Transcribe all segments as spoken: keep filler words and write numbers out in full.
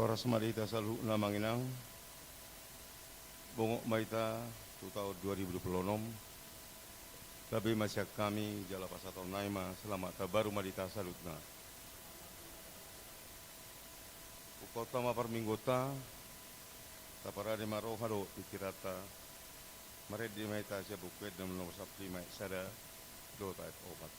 Horas ma di hita saluhutna amang inang. Bongot ma hita tu taon dua ribu dua puluh enam. Gabe ma sian hami jala pasahaton nami ma selamat tahun baru ma di hita saluhutna. Bukaonta ma parmingguonta, taparade ma roha dohot pingkiranta. Marende ma hita sian Buku Ende nomor sampulu lima ayat sada dohot ayat opat.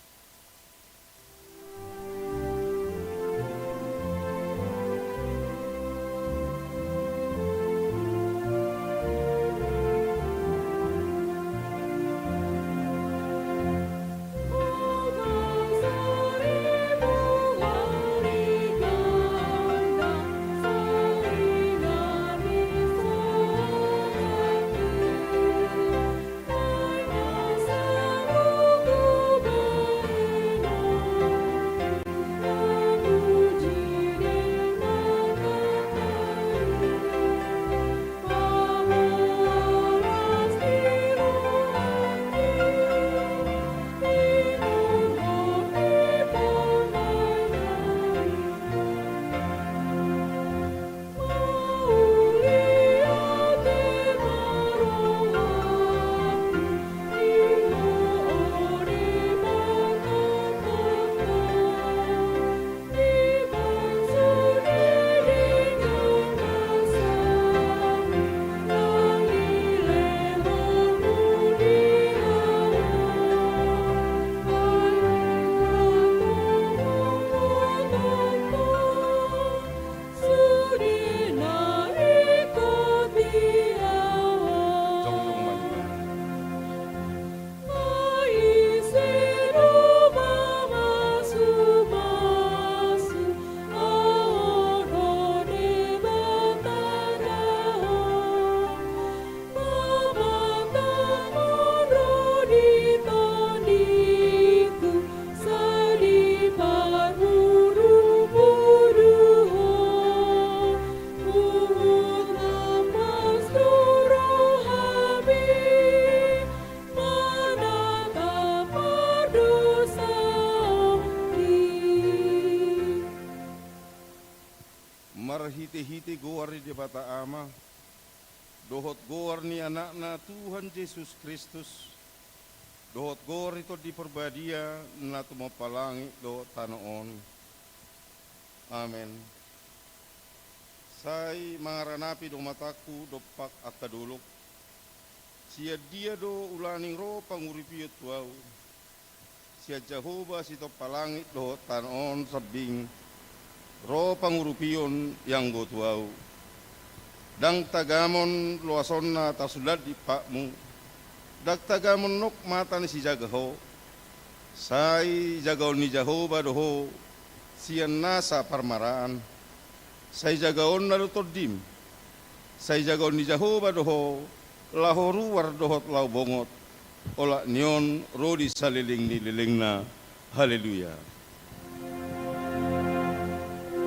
Marhitehite goar ni Debata Ama, dohot goar ni Anakna Tuhan Jesus Kristus, dohot goar ni Tondi Parbadia na tumompa langit dohot tano on. Amen. Sai mangaranapi do matangku dompak angka dolok. Sian dia do ulaning ro pangurupion tu ahu? Sian Jahowa sitompa langit dohot tano on sambing ro pangurupion i anggo tu ahu. Ndang tagamon loasonna tarsulat di patmu, ndang tagamon nok mata ni sijaga ho. Sai jagaon ni Jahowa do ho sian nasa parmaraan. Sai jagaonna do tondim. Sai jagaon ni Jahowa do ho laho ruar dohot laho bongot, olat ni on ro di saleleng ni lelengna. Haleluya.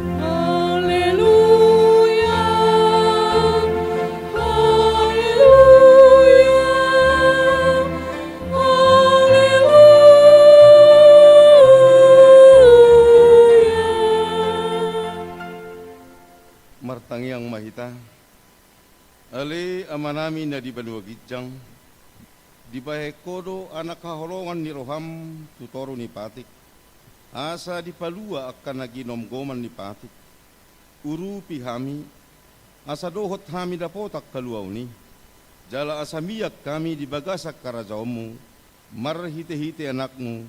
Haleluya. Haleluya. Haleluya. Martangiang ma hita. Ale Amanami na di banua ginjang, dibahen Ho do anak haholongan ni roham tu toru ni patik, asa dipalua angka na ginomgoman ni patik. Urupi hami, asa dohot hami dapotan haluaon i, jala asa mian hami di bagasan harajaonmu, marhitehite Anakmu,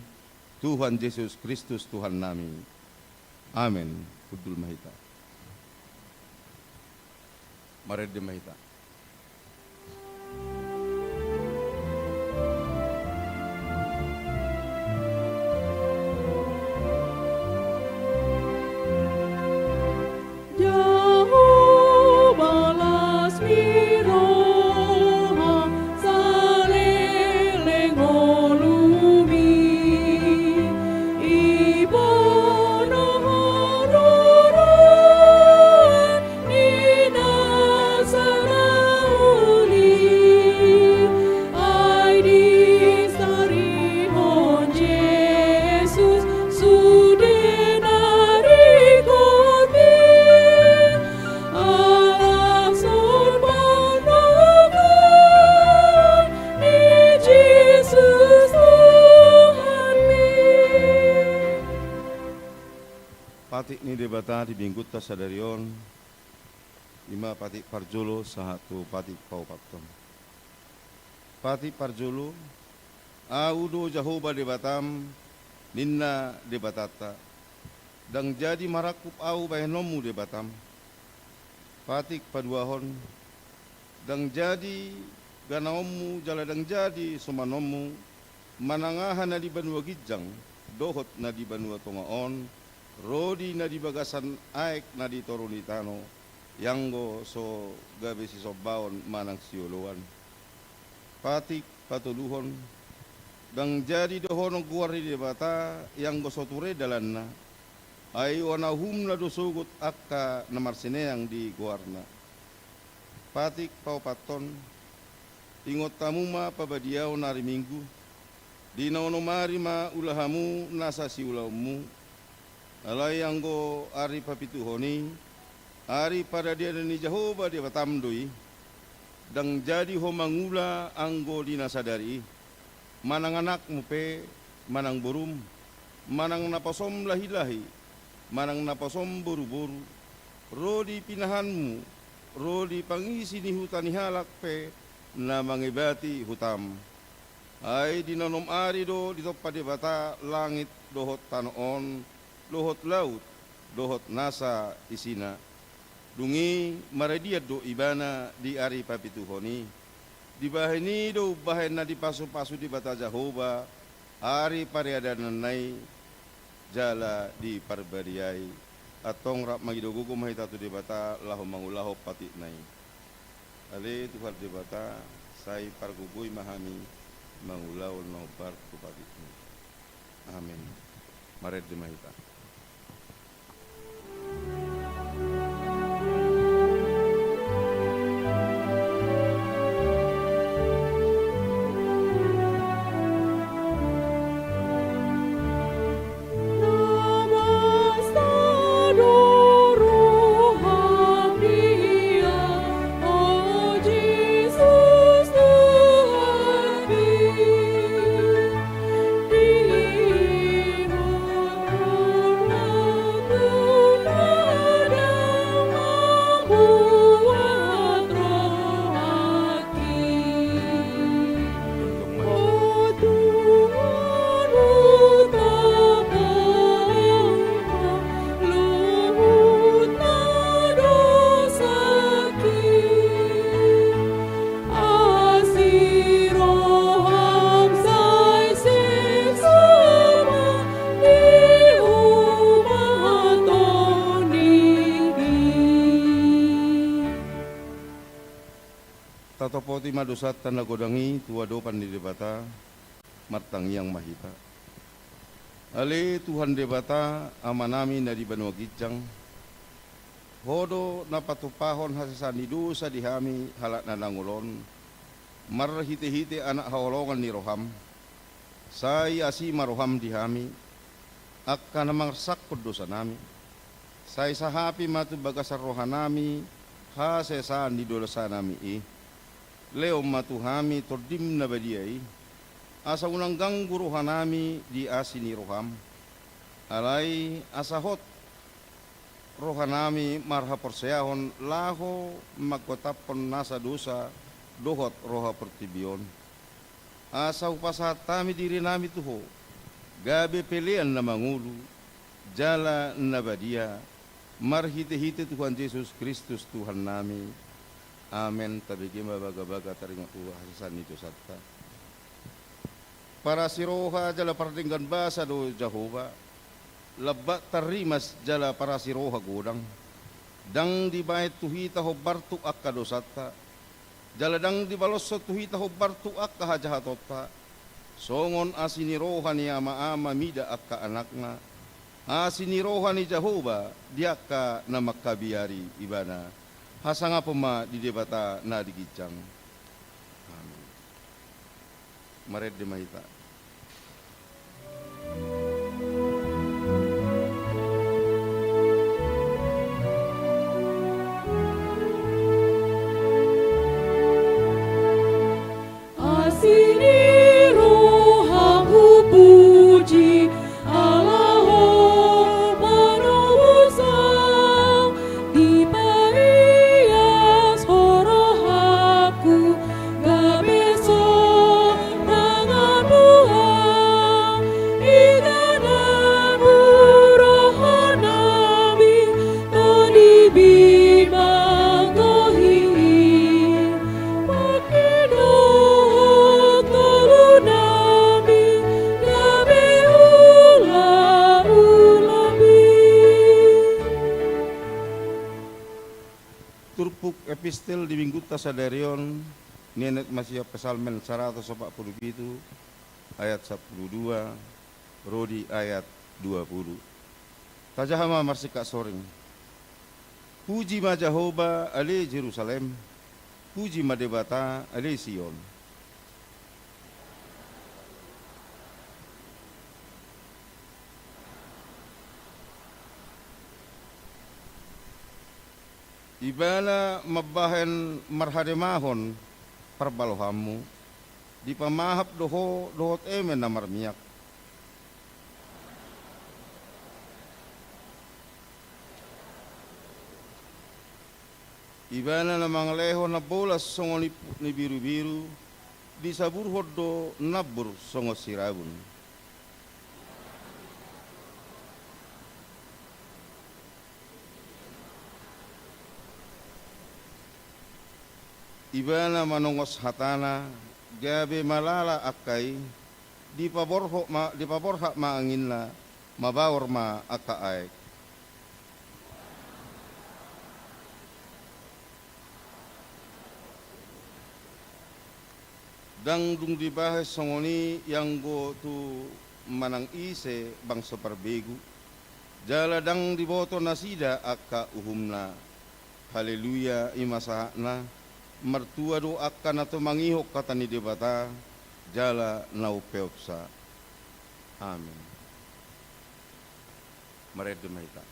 Tuhan Jesus Kristus Tuhannami. Amen. Hundul ma hita. Marende ma hita. Jahowa las ni roha saleleng ngolumi, iboan haroruan ni nasa Debata di minggunta sadari on, i ma patik parjolo sahat tu patik paopathon. Patik parjolo, Ahu do Jahowa Debatam, ninna Debatanta, ndang jadi marangkup Ahu bahenonmu Debatam. Patik paduahon, ndang jadi ganaonmu jala ndang jadi somanonmu, manang aha na di banua ginjang dohot na di banua tonga on, ro di na di bagasan aek na di toru ni tano, ianggo so gabe sisombaon manang sioloan. Patik patoluhon, ndang jadi dohonon goar ni Debata ianggo so ture dalanna, ai oan na uhumna do sogot angka na marsineang di goarna. Patik paopathon, ingot hamu ma pabadiaon ari Minggu, di na onom ari ma ula hamu nasa siulaonmu. Alai anggo ari papituhon i, ari paradianan ni Jahowa Debatam do i, ndang jadi ho mangula anggo di na sadari i, manang anakmu pe, manang borum, manang naposom lahilahi, manang naposom boruboru, ro di pinahanmu, ro di pangisi ni huta ni halak pe na mangebati hutam. Ai di na onom ari do ditompa Debata langit dohot tano on, dohot laut, dohot nasa isina. Dung i maradian do Ibana di ari papituhon i. Dibahen i do umbahen na dipasupasu Debata Jahowa ari pariadananna i jala diparbadiai. Antong rap mangido gogo ma hita tu Debata laho mangulahon patikna i. Ale Tuhan Debata, sai pargogoi ma hami mangulahon na hombar tu patikmu. Amen. Marende ma hita. Tatopoti ma dosanta na godang i tu adopan ni Debata, martangiang ma hita. Ale Tuhan Debata, Amanami na di banua ginjang, Ho do na patupahon hasesaan ni dosa di hami halak na dangol on, marhitehite Anak haholongan ni roham. Sai asi ma roham di hami, angka na mangarsangkon dosanami. Sai sahapi ma tu bagasan rohanami hasesaan ni dosanami i. Lehon ma tu hami Tondim na badia i, asa unang ganggu rohanami di asi ni roham. Alai asa hot rohanami marhaporseaon laho manggotaphon nasa dosa dohot roha portibi on. Asa hupasahat hami dirinami tu Ho, gabe pelean na mangolu, jala na badia, marhitehite Tuhan Jesus Kristus Tuhannami. Amen. Tabege ma bagabaga taringot tu hasesaan ni dosanta. Parasi roha jala pardenggan basa do Jahowa, lambat tarrimas jala parasi roha godang. Ndang dibahen tu hita hombar tu angka dosanta, jala ndang dibaloshon tu hita hombar tu angka hajahatonta. Songon asi ni roha ni ama-ama mida angka anakna, asi ni roha ni Jahowa di angka na mangkabiari ibana. Hasangapon ma di Debata na di ginjang. Amen. Marende ma hita. Asi ni roham hupuji Allah, Ho manobus Turpuk epistel di minggunta sadari on, nienet ma sian Psalmen saratus opat pulu pitu, ayat sampulu dua, ro di ayat dua pulu. Tajaha ma marsingkat soring. Puji ma Jahowa ale Jerusalem, puji ma Debata ale Sion. Ibana mambahen marhademahon parbalohanmu, dipamahap do ho dohot eme na marmiak. Ibana na mangalehon na bolas songon iput ni birubiru, disaburhon do nambur songon sirabun. Ibana manongos hatana, gabe malala angka i, dipaborhot ma, dipaborhat ma anginna, mabaor ma angka aek. Ndang dung dibahen songon i ianggo tu manang ise bangso parbegu, jala ndang diboto nasida angka uhumna. Haleluya, i ma sahatna. Martua do angka na tumangihon hata ni Debata, jala na umpeopsa. Amen. Marende ma hita.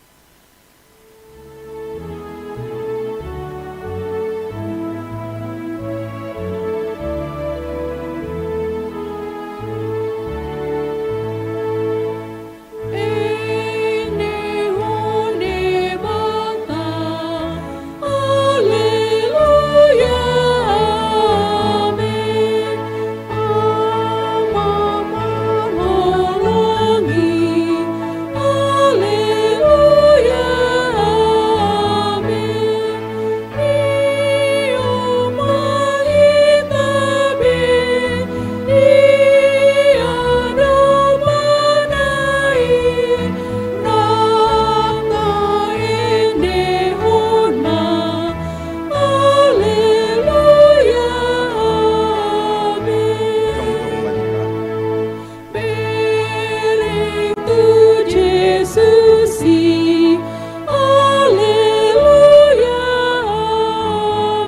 Bereng tu Jesus i, haleluya,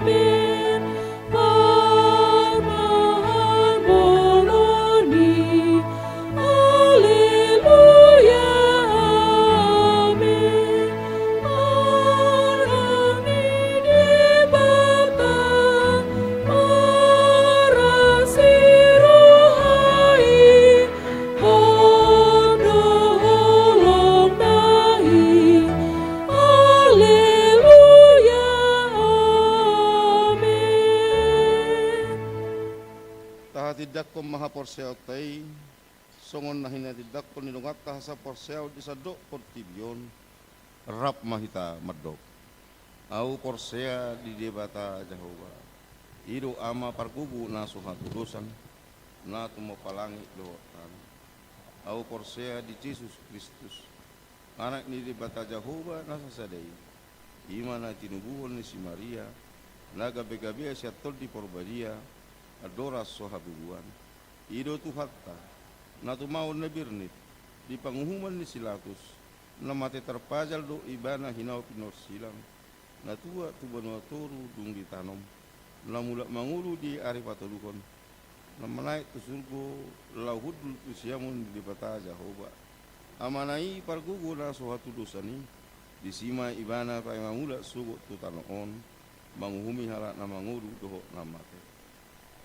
amen. Parmahan bolon i, haleluya, amen. Arang ni Debata, marasi roha i, Ho do holongna i. Haleluya. Amen. Tahatindangkon ma haporseaonta i, songon na hinatindangkon ni donganta hasaporseaon di sandok portibi on. Rap ma hita mandok. Ahu porsea di Debata Jahowa, i do Ama pargogo na so hatudosan, na tumompa langit dohot tano. Ahu porsea di Jesus Kristus, Anak ni Debata Jahowa na sasada i, i ma na tinubuhon ni si Maria, na gabegabean sian Tondi Porbadia, andorang so habubuan. I do Tuhanta, na tumaon na birnit, di panguhuman ni si Latus, na mate tarpajal do Ibana hinaon pinorsilang, na tuat tu banua toru dung ditanom, na mulak mangolu di ari patoluhon, na manaek tu surgo laho hundul tu siamun ni Debata Jahowa. Amana i pargogo na so hatudosan i, disi ma Ibana paima mulak sogot tu tano on, manguhumi halak na mangolu dohot na mate.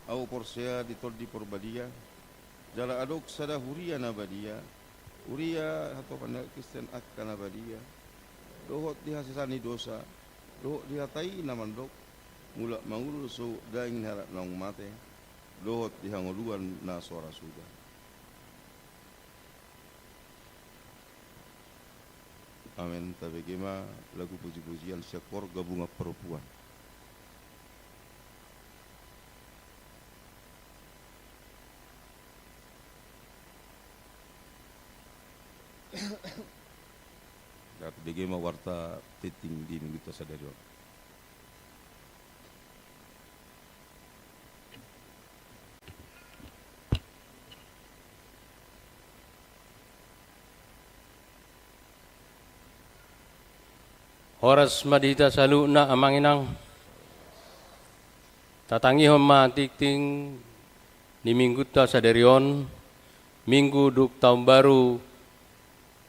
Ahu porsea di Tondi Porbadia, jala adong sada huria na badia, huria hatopan ni halak Kristen angka na badia, dohot di hasesaan ni dosa, dohot di hata i na mandok, mulak mangolu do sogot daging ni halak naung mate, dohot di hangoluan na so ra suda. Amen. Tabege ma lagu pujipujian sian Koor Gabungan Parompuan. Tabege ma warta tintin di minggunta sadari on. Horas ma di hita saluhutna, amang inang. Tatangihon ma tingting ni minggunta sadari on, Minggu dung Taon Baru,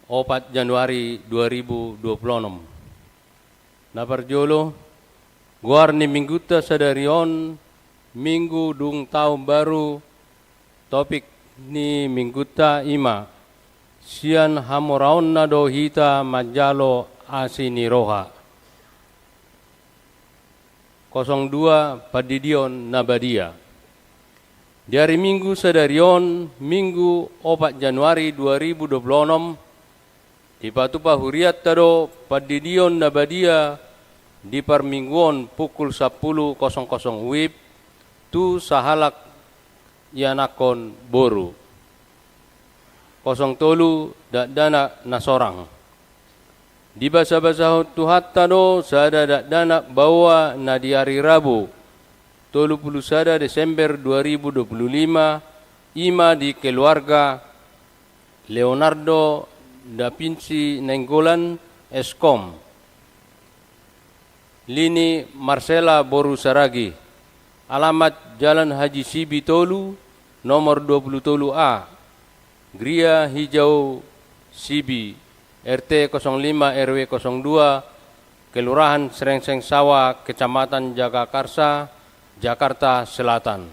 opat Januari dua ribu dua puluh onom. Na parjolo, goar ni minggunta sadari on, Minggu dung Taon Baru, topik ni minggunta i ma, sian hamoraonna do hita manjalo asi ni roha. Kosong dua, Pandidion na badia. Di ari Minggu sadari on, Minggu opat Januari dua ribu dua puluh onom, dipatupa hurianta do pandidion na badia di parmingguon pukul sampulu kosong kosong WIB tu sahalak ianakhon boru. Kosong tolu, dakdanak na sorang. Dibasabasahon Tuhanta do sada dakdanak baoa na di ari Rabu, tolu pulu sada Desember dua ribu dua pulu lima, i ma di keluarga Leonardo da Vinci Nainggolan, S Kom. Lini Marcella boru Saragi. Alamat Jalan Haji Sibi tolu, nomor dua pulu tolu A, Gria Hijau Sibi, R T kosong lima R W kosong dua, Kelurahan Srengseng Sawa, Kecamatan Jagakarsa, Jakarta Selatan.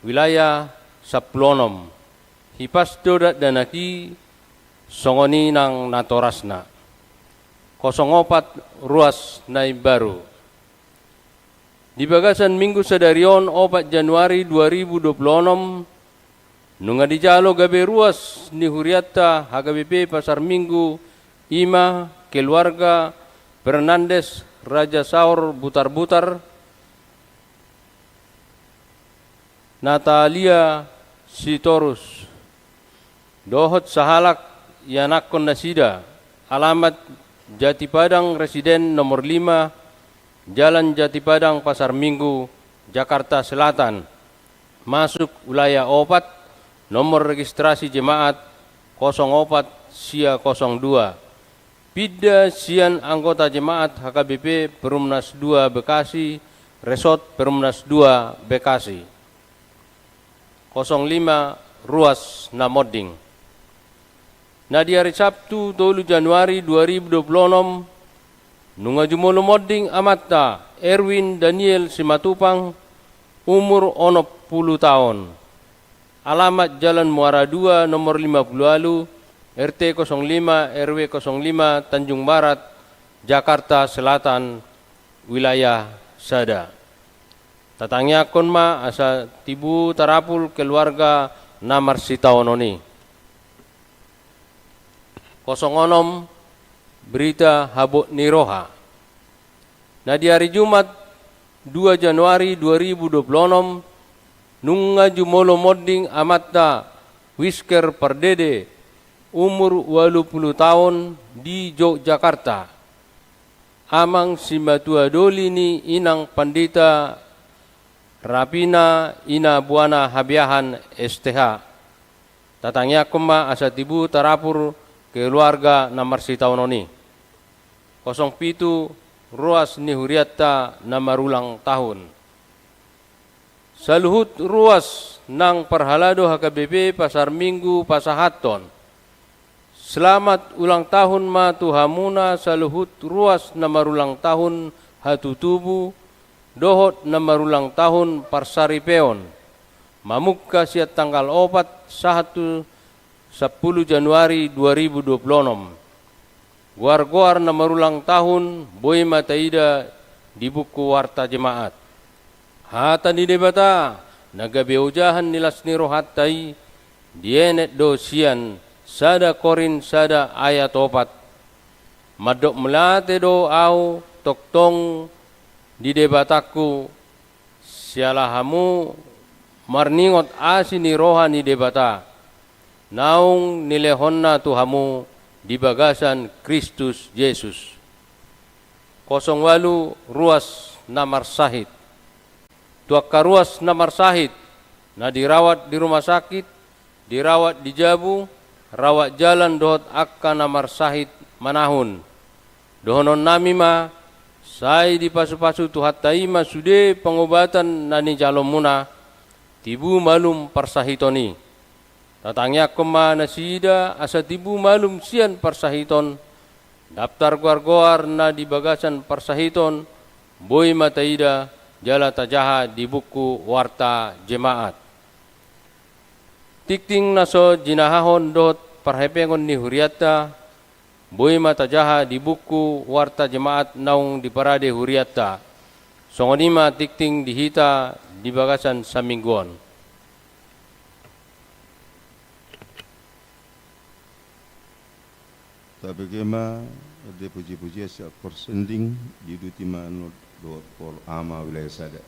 Wilayah sampulu onom. Hipas do dakdanak i, songon i nang natorasna. Kosong opat, ruas na imbaru. Di bagasan Minggu sadari on, opat Januari dua ribu dua pulu onom, nunga dijalo gabe ruas ni hurianta H K B P Pasar Minggu, i ma keluarga Fernandes Raja Saur Butarbutar, Natalia Sitorus, dohot sahalak ianakhon nasida, alamat Jatipadang Residen nomor lima, Jalan Jatipadang, Pasar Minggu, Jakarta Selatan, masuk wilayah opat, nomor registrasi jemaat kosong opat sia kosong dua. Pinda sian anggota jemaat H K B P Perumnas dua Bekasi, Resort Perumnas dua Bekasi. Kosong lima, ruas na monding. Na di ari Sabtu, tolu Januari dua ribu dua pulu onom, nunga jumolo monding amanta, Erwin Daniel Simatupang, umur onom pulu taon. Alamat Jalan Muara dua, nomor lima pulu ualu, R T kosong lima, R W kosong lima, Tanjung Barat, Jakarta Selatan, wilayah sada. Tatangiangkon ma asa tibu tarapul keluarga na marsitaonon i. Kosong onom, berita habot ni roha. Na di ari Jumat, dua Januari dua ribu dua pulu onom, nunga jumolo monding amanta, Wisker Pardede, umur ualu pulu taon, di Yogyakarta. Amang simatua doli ni inang pandita Rapina, ina buana Habeahan, S T H. Tatangiangkon ma asa tibu tarapul keluarga na marsitaonon i. Kosong pitu, ruas ni hurianta na marulang tahun. Saluhut ruas nang parhalado H K B P Pasar Minggu pasahathon. Selamat ulang tahun ma tu hamuna saluhut ruas na marulang tahun hatutubu, dohot na marulang tahun parsaripeon. Mamungka sian tanggal opat sahat tu sampulu Januari dua ribu dua pulu onom. Goar-goar na marulang tahun boi ma taida di buku warta jemaat. Hata ni Debata, na gabe ojahan ni las ni rohanta i, dienet do sian sada Korint sada ayat opat. Mandok mauliate do ahu tongtong di Debatangku, siala hamu marningot asi ni roha ni Debata, naung nilehonna tu hamu di bagasan Kristus Jesus. Kosong ualu, ruas na marsahit. Tu angka ruas na marsahit, na dirawat di rumah sakit, dirawat di jabu, rawat jalan dohot angka na marsahit manahun. Dohononnami ma, sai dipasupasu Tuhanta i ma sude pangobatan na nijalomuna, tibu malum parsahiton i. Tatangiangkon ma nasida asa tibu malum sian parsahiton. Daftar goar-goar na di bagasan parsahiton boi ma taida jala tajaha di buku warta jemaat. Tingting na so jinahahon dohot parhepengon ni hurianta boi ma tajaha di buku warta jemaat naung diparade hurianta. Songon i ma tingting di hita di bagasan saminggu on. Tabege ma ende puji-pujian sian koor sending, diuduti ma annon dohot koor ama wilayah sada.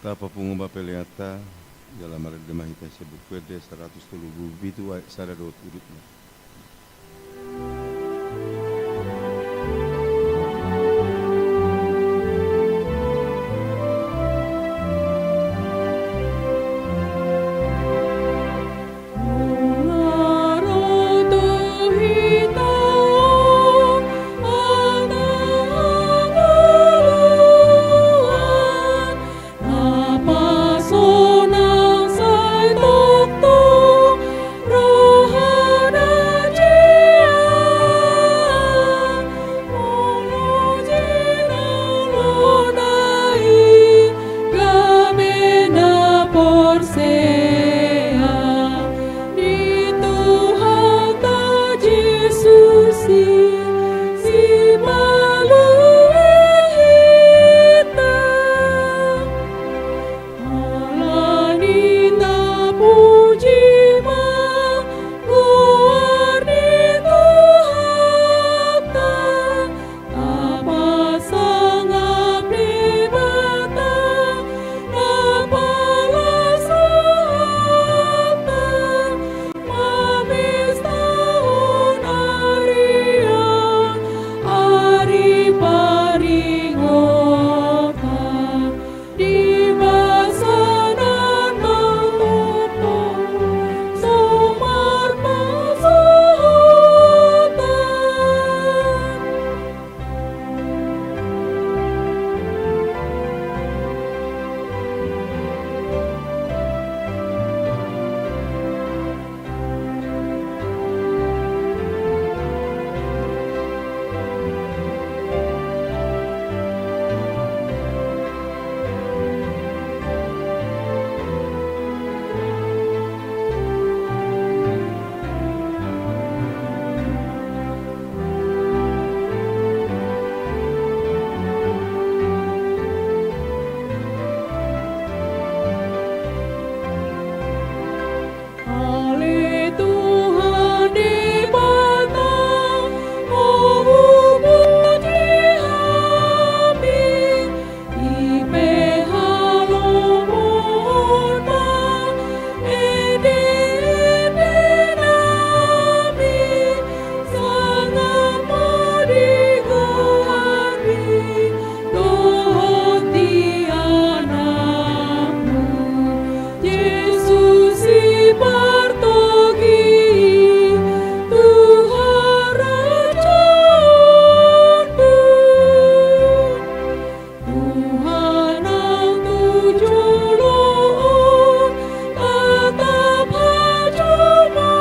Tapapungu ma peleanta, jala marende ma hita sian Buku Ende saratus tolu pulu pitu ayat sada dohot udutna. Alani tapuji ma goar ni Tuhanta, tapasangap Debata na palas rohanta, mamestahon ari, ari paringotan. Di basa na tongtong so marpasohotan. Ale Tuhan Debata, hupuji hami, i pe halomoanmu, ende-ende nami, sangap ma di goarmi, dohot di Anakmu, Jesus Sipartogi, tu harajaonmu. Tuhan, nang tu jolo on tatap hajumaon,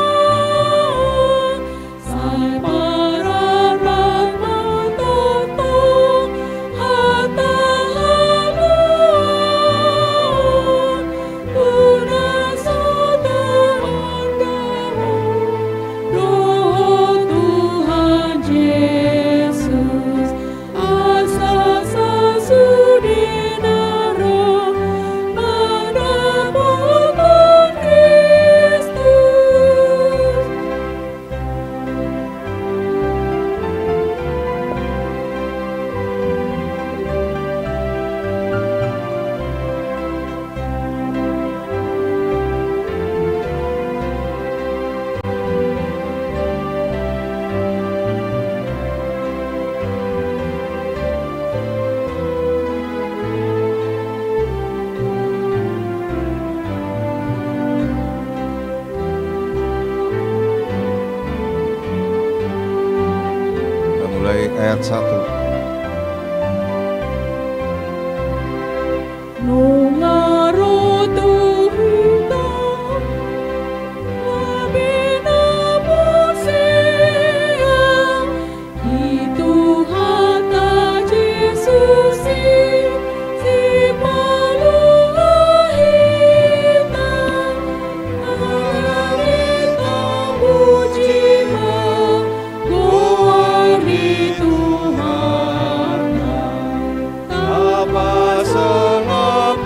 sai pararrat ma tongtong hata haluaon, tu na so taranggo dohot Tuhan Jesus, asa sasudena ro mandapothon Kristus. Kita mulai ayat satu. Nunga ro tu hita gabe na porsea di Tuhanta Jesus i Sipalua hita, gabe tapuji ma goar ni Tuhanta. Tapasangap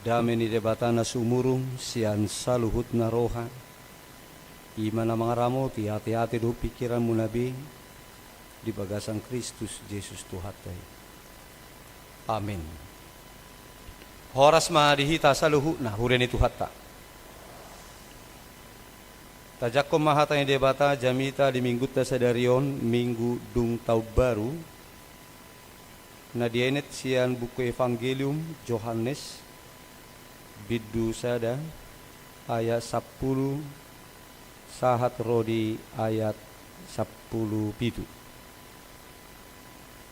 Dame ni Debata na sumurung sian saluhutna roha, i ma na mangaramoti ateate dohot pingkiranmuna be di bagasan Kristus Jesus Tuhanta i. Amin. Horas ma di hita saluhutna, huria ni Tuhanta. Tajangkon ma hata ni Debata jamita di minggunta sadari on, Minggu dung taon baru, na dienet sian buku Evangelium Johannes, bindu sada, ayat sampulu sahat ro di ayat sampulu pitu.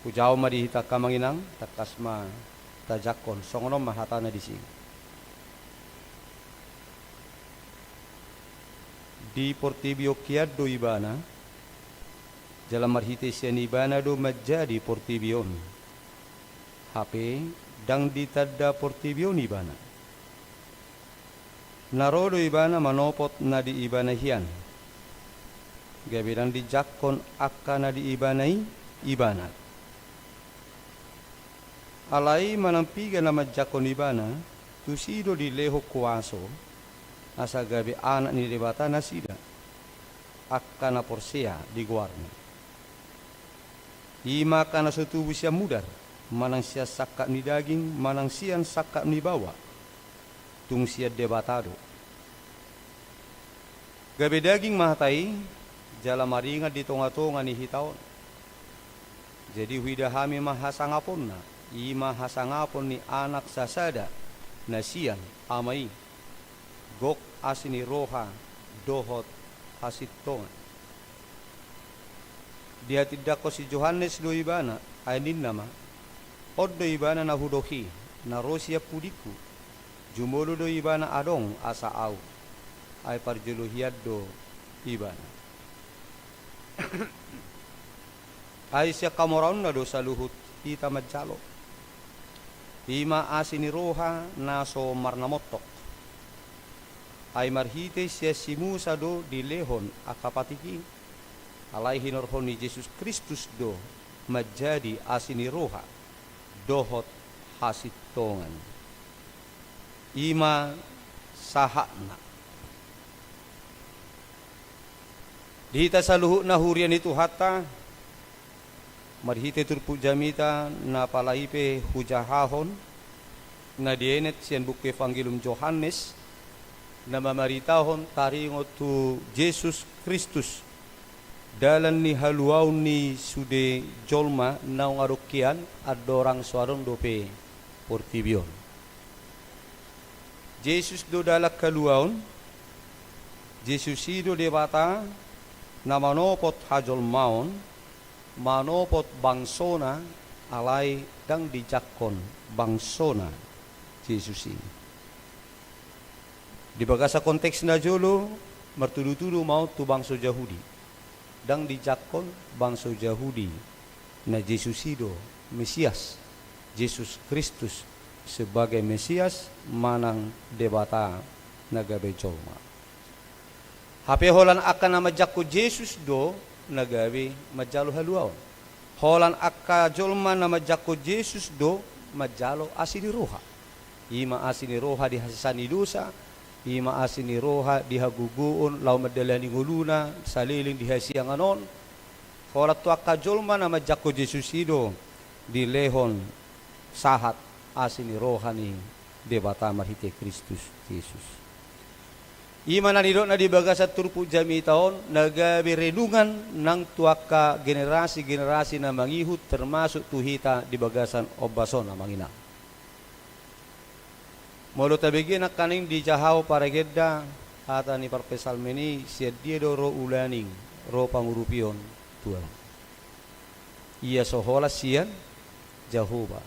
Hujaha ma di hita angka amang inang, tangkas ma tajangkon, songon on ma hatana disi. Di portibi on hian do Ibana, jala marhite sian Ibana do manjadi portibi on. Hape ndang ditanda portibi on Ibana. Na ro do Ibana manopot na di Ibana hian, gabe ndang dijangkon angka na di Ibana i Ibana. Alai manang piga na manjangkon Ibana, tusi do dilehon kuaso, asa gabe anak ni Debata nasida, angka na porsea di goarna. I ma angka na so tubu sian mudar, manang sian sangkap ni daging, manang sian sangkap ni baoa, tung sian Debata do. Gabe daging ma hata i, jala maringan di tongatonga ni hita on. Jadi huida hami ma hasangaponna, i ma hasangapon ni Anak sasada na sian Ama i, gok asi ni roha dohot hasintongan. Dihatindangkon si Johannes do Ibana, ai ninna ma: On do Ibana na hudok i, na ro sian pudingku. Jumolo do Ibana adong asa ahu, ai parjolo hian do Ibana. Ai sian hamoraonna do saluhut hita manjalo. I ma asi ni roha na so marnamontok. Ai marhite sian si Musa do dilehon angka patik i. Alai hinorhon ni Jesus Kristus do manjadi asi ni roha dohot hasintongan. I ma sahatna. Di hita saluhutna huria ni Tuhanta, marhite turpuk jamita na pala i pe hujahahon, na dienet sian buku Evangelium Johannes, na mamaritahon taringot tu Jesus Kristus, dalan ni haluaon ni sude jolma naung adong hian, andorang so adong dope portibi on. Jesus do dalan haluaon. Jesus i do Debata na manopot hajolmaon, manopot bangsona, alai ndang dijangkon bangsona Jesus i. Di bagasan konteks na jolo, martudutudu ma on tu bangso Jahudi. Ndang dijangkon bangso Jahudi na Jesus i do Mesias, Jesus Kristus sebagai Mesias manang Debata na gabe jolma. Hape holan angka na manjangkon Jesus do na gabe manjalo haluaon. Holan angka jolma na manjangkon Jesus do manjalo asi ni roha. I ma asi ni roha di hasesaan ni dosa, i ma asi ni roha di hagogoon laho mandalani ngoluna saleleng di hasiangan on. Holan tu angka jolma na manjangkon Jesus i do dilehon sahat asi ni roha ni Debata marhite Kristus Jesus. I ma na nidokna di bagasan turpuk jamita on, na gabe renungan nang tu angka generasi-generasi na mangihut, termasuk tu hita di bagasan ombas on, amang inang. Molo tabege nangkaning di jaha on paragenda, hata ni parpsalmen i, sian dia do ro ulaning, ro pangurupion tu ahu? Ia so holan sian Jahowa.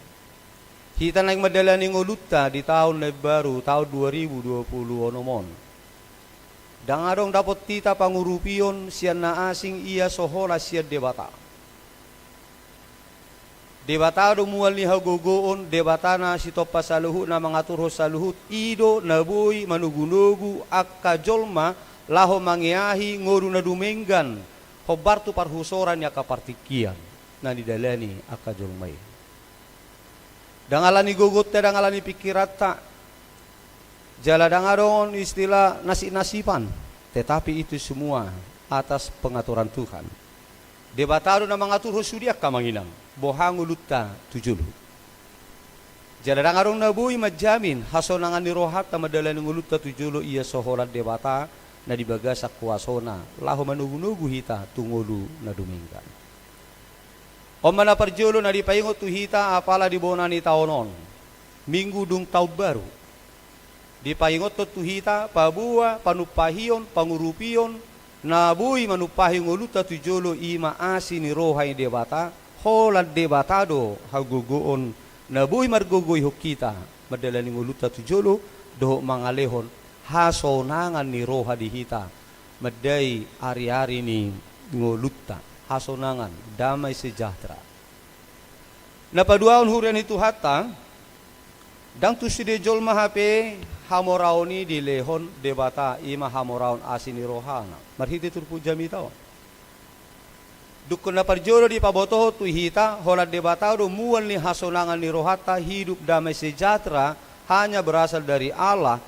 Hita naeng mandalani ngolunta di taon na imbaru, taon dua ribu dua puluh onom on, ndang adong dapot hita pangurupion sian na asing ia so holan sian Debata. Debata do mual ni hagogoon, Debata na sitompa saluhut, na mangaturhon saluhut, i do na boi manogunogu angka jolma laho mangeahi ngolu na dumenggan, hombar tu parhusoran ni angka partingkian na nidalani angka jolma i. Ndang ala ni gogonta, ndang ala ni pingkiranta, Jala ndang adong istilah nasib-nasiban, tetapi itu semua atas pengaturan Tuhan. Debata do na mangaturhon sude angka amang inang, boha ngolunta tu jolo. Jala ndang adong na boi manjamin hasonangan ni rohanta mandalani ngolunta tu jolo ia so holan Debata na di bagasan kuasona laho manogunogu hita tu ngolu na dumenggan. On ma na parjolo na dipaingot tu hita apala di bona ni taon on, Minggu dung taon baru. Dipaingothon tu hita paboa panumpahion, pangurupion na boi manumpahi ngolunta tu jolo, i ma asi ni roha ni Debata. Holan Debata do hagogoon na boi margogoihon hita mandalani ngolunta tu jolo dohot mangalehon hasonangan ni roha di hita mandai ari-ari ni ngolunta. Hasonangan, damai sejahtera. Na paduahon, huria ni Tuhanta, ndang tu sude jolma hape hamoraon i dilehon Debata, i ma hamoraon asi ni rohana marhite turpuk jamita on. Dungkon na parjolo dipabotohon tu hita, holan Debata do mual ni hasonangan ni rohanta. Hidup damai sejahtera hanya berasal dari Allah.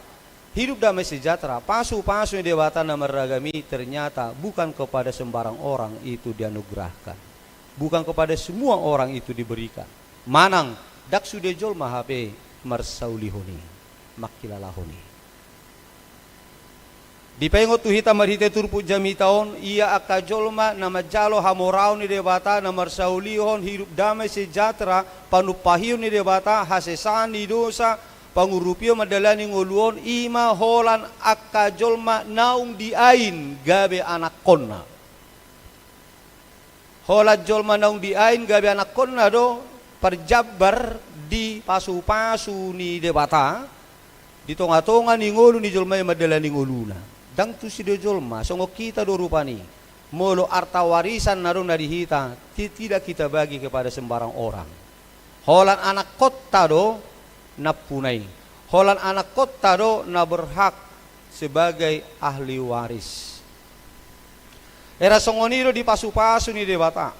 Hidup damai sejahtera, pasupasu ni Debata na marragam i ternyata bukan kepada sembarang orang itu dianugerahkan. Bukan kepada semua orang itu diberikan. Manang ndang sude jolma hape marsaulihon i, mangkilalahon i. Dipaingot tu hita marhite turpuk jamita on, ia angka jolma na manjalo hamoraon ni Debata na marsaulihon hidup damai sejahtera, panumpahion ni Debata, hasesaan ni dosa, pangurupion mandalani ngolu on, i ma holan angka jolma naung diain gabe anakkonna. Holan jolma naung diain gabe anakkonna do parjambar di pasupasu ni Debata di tongatonga ni ngolu ni jolma i mandalani ngoluna. Ndang tu sude jolma, songon hita do rupani. Molo arta warisan na adong na di hita, ti-, tidak kita bagi kepada sembarang orang. Holan anakkonta do nampuna i. Holan anakkonta do na berhak sebagai ahli waris. Era songon i do di pasupasu ni Debata.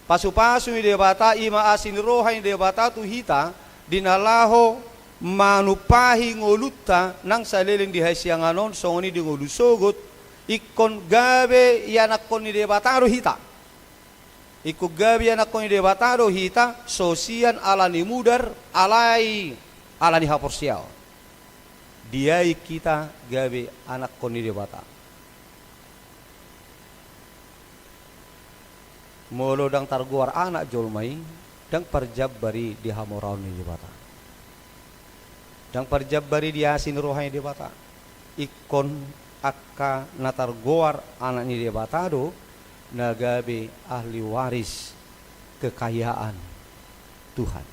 Pasupasu ni Debata i ma asi ni roha ni Debata tu hita, di na laho manumpahi ngolunta nang saleleng di hasiangan on songon i di ngolu sogot, ingkon gabe ianakkon ni Debata do hita. Ingkon gabe ianakkon ni Debata do hita, so sian ala ni mudar, alai ala ni haporseaon. Diain hita gabe anakkon ni Debata. Molo ndang targoar anak jolma i, ndang parjambar i di hamoraon ni Debata. Ndang parjambar i di asi ni roha ni Debata. Ingkon angka na targoar anak ni Debata do na gabe ahli waris kekayaan Tuhan.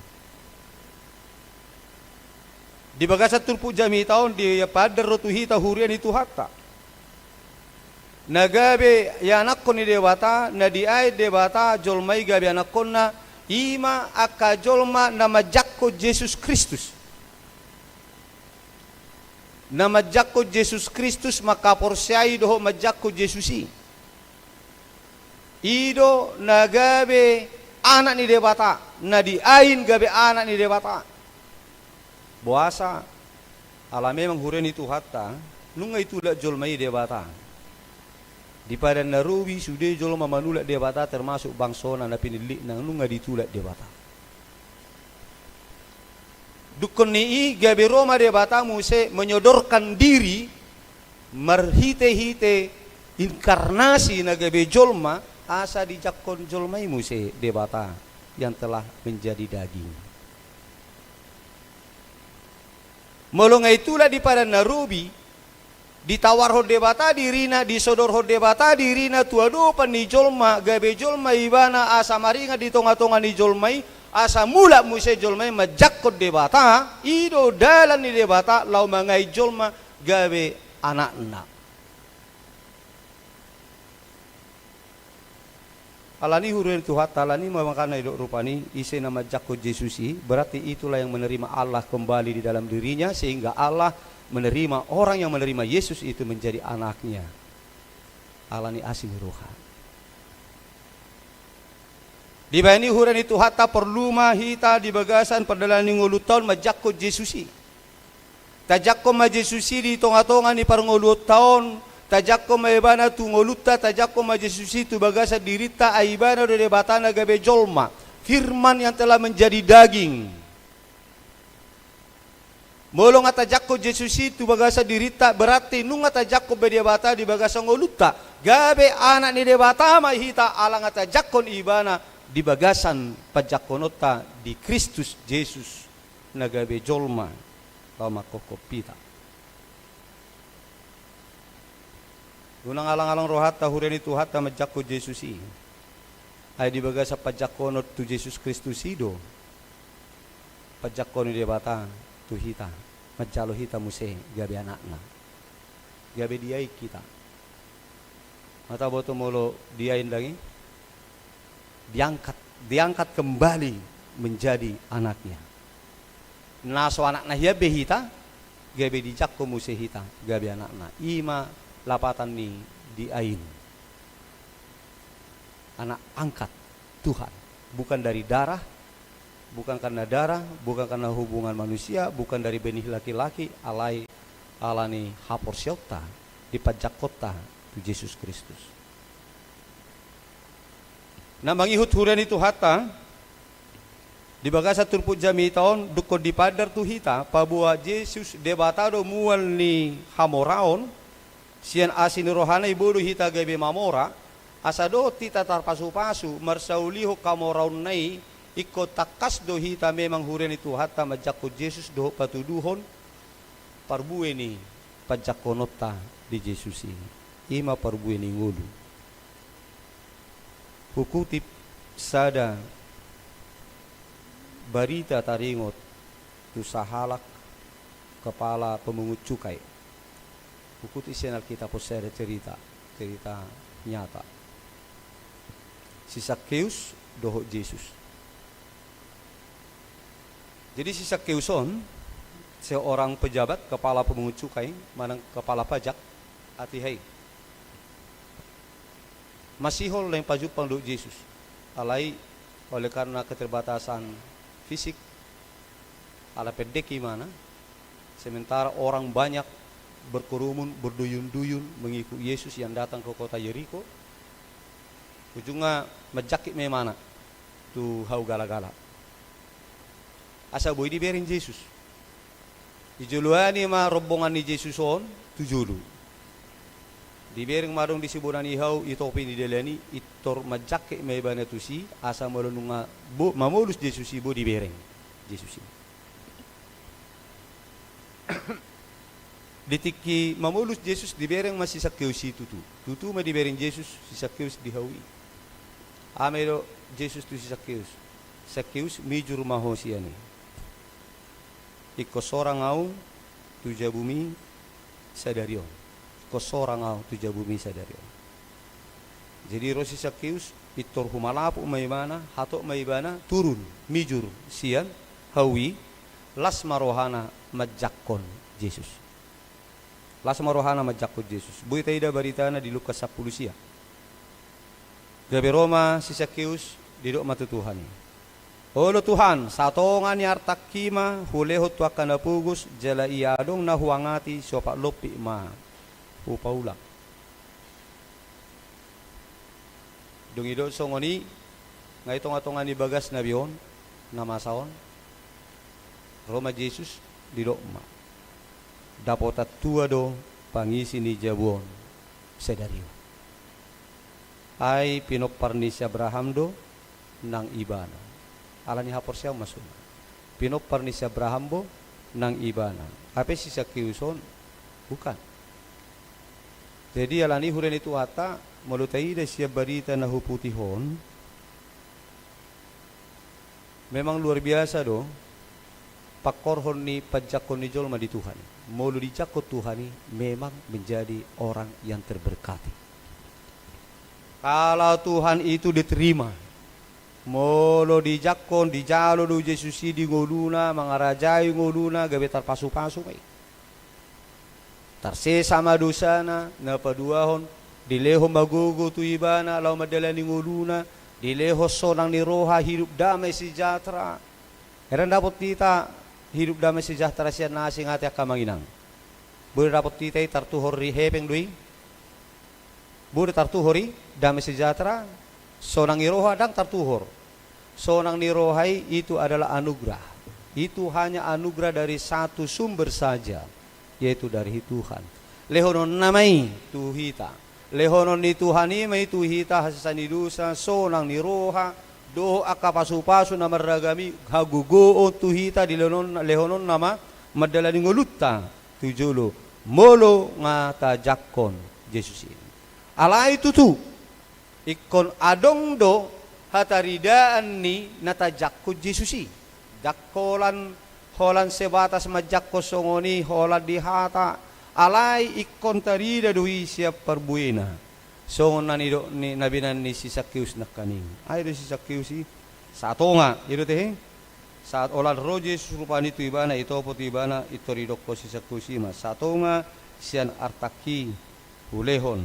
Di bagasan turpuk jamita on dipaandar do tu hita, huria ni Tuhanta, na gabe ianakkon ni Debata, na diain Debata jolma i gabe anakkonna, i ma angka jolma na manjangkon Jesus Kristus. Na manjangkon Jesus Kristus, mangkaporseai dohot manjangkon Jesus i. I do na gabe anak ni Debata, na diain gabe anak ni Debata. Boasa? Ala memang, huria ni Tuhanta, nunga ditulak jolma i Debata. Di Padan na Robi sude jolma manulak Debata, termasuk bangsona na pinillitna, nunga ditulak Debata. Dungkon ni i gabe ro ma Debata muse menyodorkan diri marhitehite inkarnasi na gabe jolma, asa dijangkon jolma i muse Debata yang telah menjadi daging. Molo nga ditulak di Padan na Robi, ditawarhon Debata dirina, disodorhon Debata dirina tu adopan ni jolma, gabe jolma ibana, asa maringan di tongatonga ni jolma i, asa mulak muse jolma i manjangkon Debata. I do dalan ni Debata laho mangain jolma gabe anakna. Alani, huria ni Tuhanta, alani ma makana didok rupani, ise na manjangkon Jesus i, berarti itulah yang menerima Allah kembali di dalam dirinya, sehingga Allah menerima, orang yang menerima Yesus itu menjadi anaknya. Alani asi ni roha. Dibahen i, huria ni Tuhanta, porlu ma hita di bagasan pardalanan ni ngolunta on manjangkon Jesus i. Tajangkon ma Jesus i di tonga-tonga ni parngoluonta on, tajangkon ma ibana tu ngolunta, tajangkon ma Jesus i tu bagasan dirinta, ai ibana do Debata na gabe jolma, Firman yang telah menjadi daging. Molo nga tajangkon Jesus i tu bagasan dirinta, berarti nunga tajangkon be Debata di bagasan ngolunta. Gabe anak ni Debata ma hita ala nga tajangkon ibana di bagasan panjangkononta di Kristus Jesus na gabe jolma laho manghophop hita. Unang alang-alang rohanta, huria ni Tuhanta, manjangkon Jesus i. Ai di bagasan panjangkonon tu Jesus Kristus i do panjangkonon ni Debata tu hita, manjalo hita muse gabe anakna, gabe diain hita. Mata boto molo diain daging, diangkat, diangkat kembali menjadi anaknya. Na so anakna hian be hita, gabe dijangkon muse hita gabe anakna. I ma lapatan ni diain. Anak angkat Tuhan, bukan dari darah, bukan karena darah, bukan karena hubungan manusia, bukan dari benih laki-laki, alai ala ni haporseaonta, dipanjangkonta tu Jesus Kristus. Na mangihut huria ni Tuhanta, di bagasan turpuk jamita on, dungkon dipandar tu hita, paboa Jesus Debata do mual ni hamoraon, sian asi ni rohana ibodo hita gabe mamora, asa dohot hita tarpasu-pasu, marsaulihon hamoraonna i, ingkon tangkas do hita memang huria ni Tuhanta manjangkon Jesus dohot patuduhon parbue ni panjangkononta di Jesus i. I ma parbue ni ngolu. Hukutip sada barita taringot tu sahalak kepala pemungut cukai. Hukutip sian Alkitab on sada cerita, cerita nyata. Si Sakeus dohot Jesus. Jadi si Sakeus on, seorang pejabat, kepala pemungut cukai, manang kepala pajak, hatiha i. Masihol naeng pajumpang dohot Jesus. Alai oleh karena keterbatasan fisik, ala pendek imana, sementara orang banyak berkerumun, berduyun-duyun mengikut Yesus yang datang ke kota Yerikho, ujungna manjangkit ma imana tu hau gala-gala. Asa boi dibereng Jesus. Dijoloani ma rombongan ni Jesus on tu jolo. Dibereng ma adong di siboda ni hau, i topi ni dalan i, pintor manjangkit ma ibana tusi, asa molo nunga bo-, mamolus Jesus i, boi dibereng Jesus i. Di tingki mamolus Jesus, dibereng ma si Sakeus i tutu. Tutu ma dibereng Jesus si Sakeus di hau i. Aha ma didok Jesus tu si Sakeus? Sakeus, mijur ma ho sian i. Ingkon sorang ahu tu jabumi sadari on. Ingkon sorang ahu tu jabumi sadari on. Jadi ro si Sakeus, pintor humalaput ma ibana, hatop ma ibana, turun, mijur sian hau i, las ma rohana manjangkon Jesus. Las ma rohana manjangkon Jesus. Boi taida baritana di Lukas sampulu sia. Gabe ro ma si Sakeus, didok ma tu Tuhan i: Olo Tuhan, satonga ni artangki ma hulehon tu angka na pogos, jala ia adong na huangati, siopat lompit ma hupaulak. Dung didok songon i, nga i tonga-tonga ni bagasna be on, na masa on, ro ma Jesus, didok ma: Dapotan tua do pangisi ni jabu on sadari on. Ai pinompar ni si Abraham do nang ibana. Ala ni haporseaon ma songon i. Pinompar ni si Abraham do nang ibana. Hape si Sakeus on bukan. Jadi ala ni i, huria ni Tuhanta, molo taida sian barita na huputih on, memang luar biasa do pangkorhon ni panjangkon ni jolma di Tuhan i. Molo dijangkon Tuhan i, memang menjadi orang yang terberkati. Kalau Tuhan itu diterima, molo dijangkon, dijalo do Jesus i di ngoluna, mangarajai ngoluna, gabe tarpasu-pasu ma i. Tarsesa ma dosana, na paduahon, dilehon ma gogo tu ibana laho mandalani ngoluna, dilehon sonang ni roha, hidup damai sejahtera. Ai ndang dapot hita hidup damai sejahtera sian na asing ate angka amang inang. Boi do dapot hita i, tartuhor i, hepeng do i. Boi do tartuhor i damai sejahtera, sonang ni roha ndang tartuhor. Sonang ni roha i itu adalah anugerah. Itu hanya anugerah dari satu sumber saja, yaitu dari Tuhan. Lehononna ma i tu hita. Lehonon ni Tuhan i ma i tu hita hasesaan ni dosa, sonang ni roha, dohot angka pasupasu na marragam i, hagogoon tu hita, dilehononna, lehononna ma mandalani ngolunta tu jolo, molo nga tajangkon Jesus i. Alai tutu, ingkon adong do hataridaan ni na tajangkon Jesus i. Ndang holan, holan sebatas manjangkon songon i, holan di hata, alai ingkon tarida do i sian parbuena. Songon na nidok ni na binahen ni si Sakeus nangkaning. Ai do si Sakeus i, satonga, i do tehe. Sahat holan ro Jesus rupani tu ibana, itopo tu ibana, pintor didokkon si Sakeus i ma, satonga sian artangki hulehon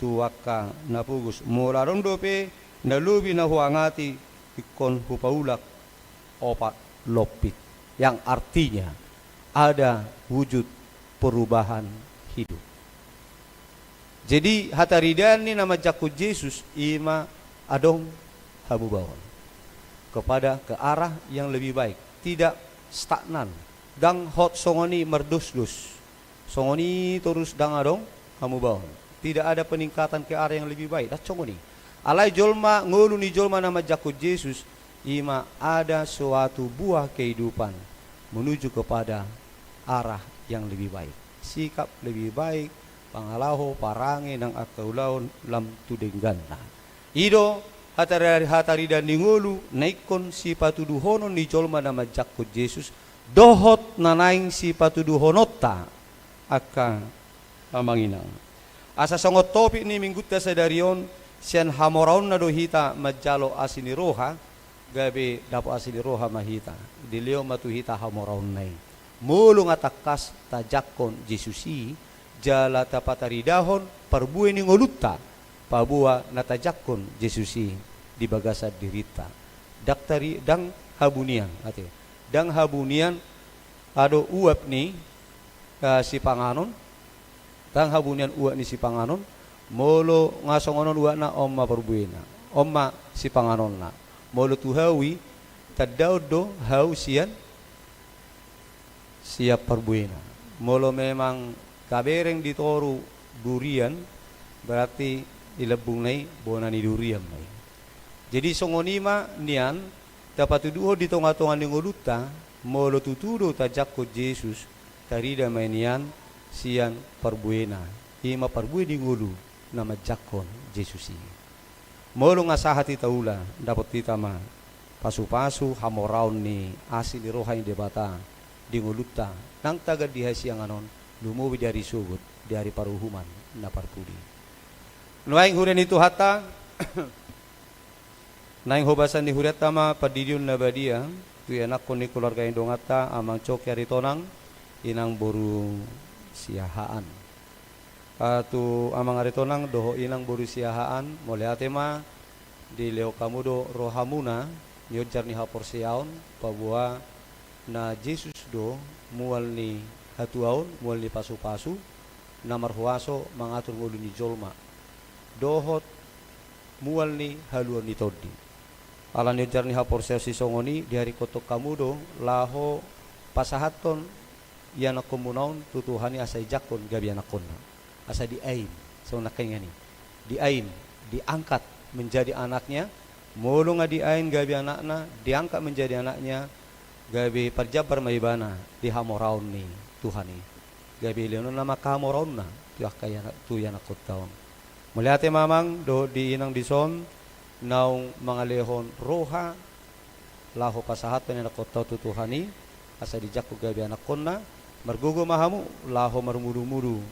tu angka na pogos. Molo adong dope na lobi na huangati, ingkon hupaulak opat lompit. Yang artinya ada wujud perubahan hidup. Jadi, hataridaan ni na manjangkon Jesus i ma adong hamubaon kepada, ke arah yang lebih baik, tidak stagnan, ndang hot songon i mardosdos. Songon i torus, ndang adong hamubaon. Tidak ada peningkatan ke arah yang lebih baik. Ndang songon i. Alai jolma, ngolu ni jolma na manjangkon Jesus, i ma ada suatu buah kehidupan menuju kepada arah yang lebih baik. Sikap lebih baik, pangalaho, parange nang angka ulaon lam tu dengganna. I do hatari-, hataridaan ni ngolu na ingkon sipatuduhonon ni jolma na manjangkon Jesus, dohot na naeng sipatuduhononta angka amang inang. Asa songon topik ni minggunta sadari on, sian hamoraonna do hita manjalo asi ni roha, gabe dapot asi ni roha ma hita. Dilehon ma tu hita hamoraonna i. Molo nga tangkas tajangkon Jesus i, jala tapataridahon parbue ni ngolunta, paboa na tajangkon Jesus i di bagasan dirinta. Ndang tari-, ndang habu nian, ate. Ndang habu nian, adong uap ni, eh, sipanganon, ndang habu nian uap ni sipanganon, molo nga songon on uapna, on ma parbuena, on ma sipanganonna. Molo tu hau i, tandaon do hau sian, sian parbuena. Molo memang tabereng di toru durian, berarti di lambungna i bona ni durian ma i. Jadi songon i ma nian, tapatuduhon di tonga-tonga ni ngolunta, molo tutu do tajangkon Jesus, tarida ma i nian sian parbuena. I ma parbue ni ngolu na manjangkon Jesus i. Molo nga sahat hita ula, dapot hita ma pasu-pasu hamoraon ni asi ni roha ni Debata di ngolunta, nang tagan di hasiangan on, lumobi di ari sogot, di ari paruhuman na parpudi. Nuaeng huria ni Tuhanta, naeng hobasan ni hurianta ma pandidion na badia tu ianakhon ni keluarga ni donganta, Amang Coki Aritonang, Inang boru Siahaan. Ah, tu Amang Aritonang dohot Inang boru Siahaan, mauliate ma, dilehon hamu do rohamuna nionjar ni haporseaon, paboa na Jesus do mual ni hatuaon, mual ni pasu-pasu, na marhuaso mangatur ngolu ni jolma, dohot mual ni haluaon ni tondi. Ala nionjar ni haporseaon sisongon i, diharingkothon hamu do laho pasahathon ianakhonmuna on tu Tuhan i asa dijangkon gabe ianakhonna. Asa diain, songon nangkaningan i. Diain, diangkat menjadi anaknya, molo nga diain gabe anakna, diangkat menjadi anaknya, gabe parjambar ma ibana di hamoraon ni Tuhan i. Gabe lehononna ma angka hamoraonna tu angka iana-, tu ianakhonta on. Mauliate ma Amang dohot di Inang dison, naung mangalehon roha laho pasahathon ianakhonta on tu Tuhan i, asa dijangkon gabe ianakhonna. Margogo ma hamu laho marmudu-mudu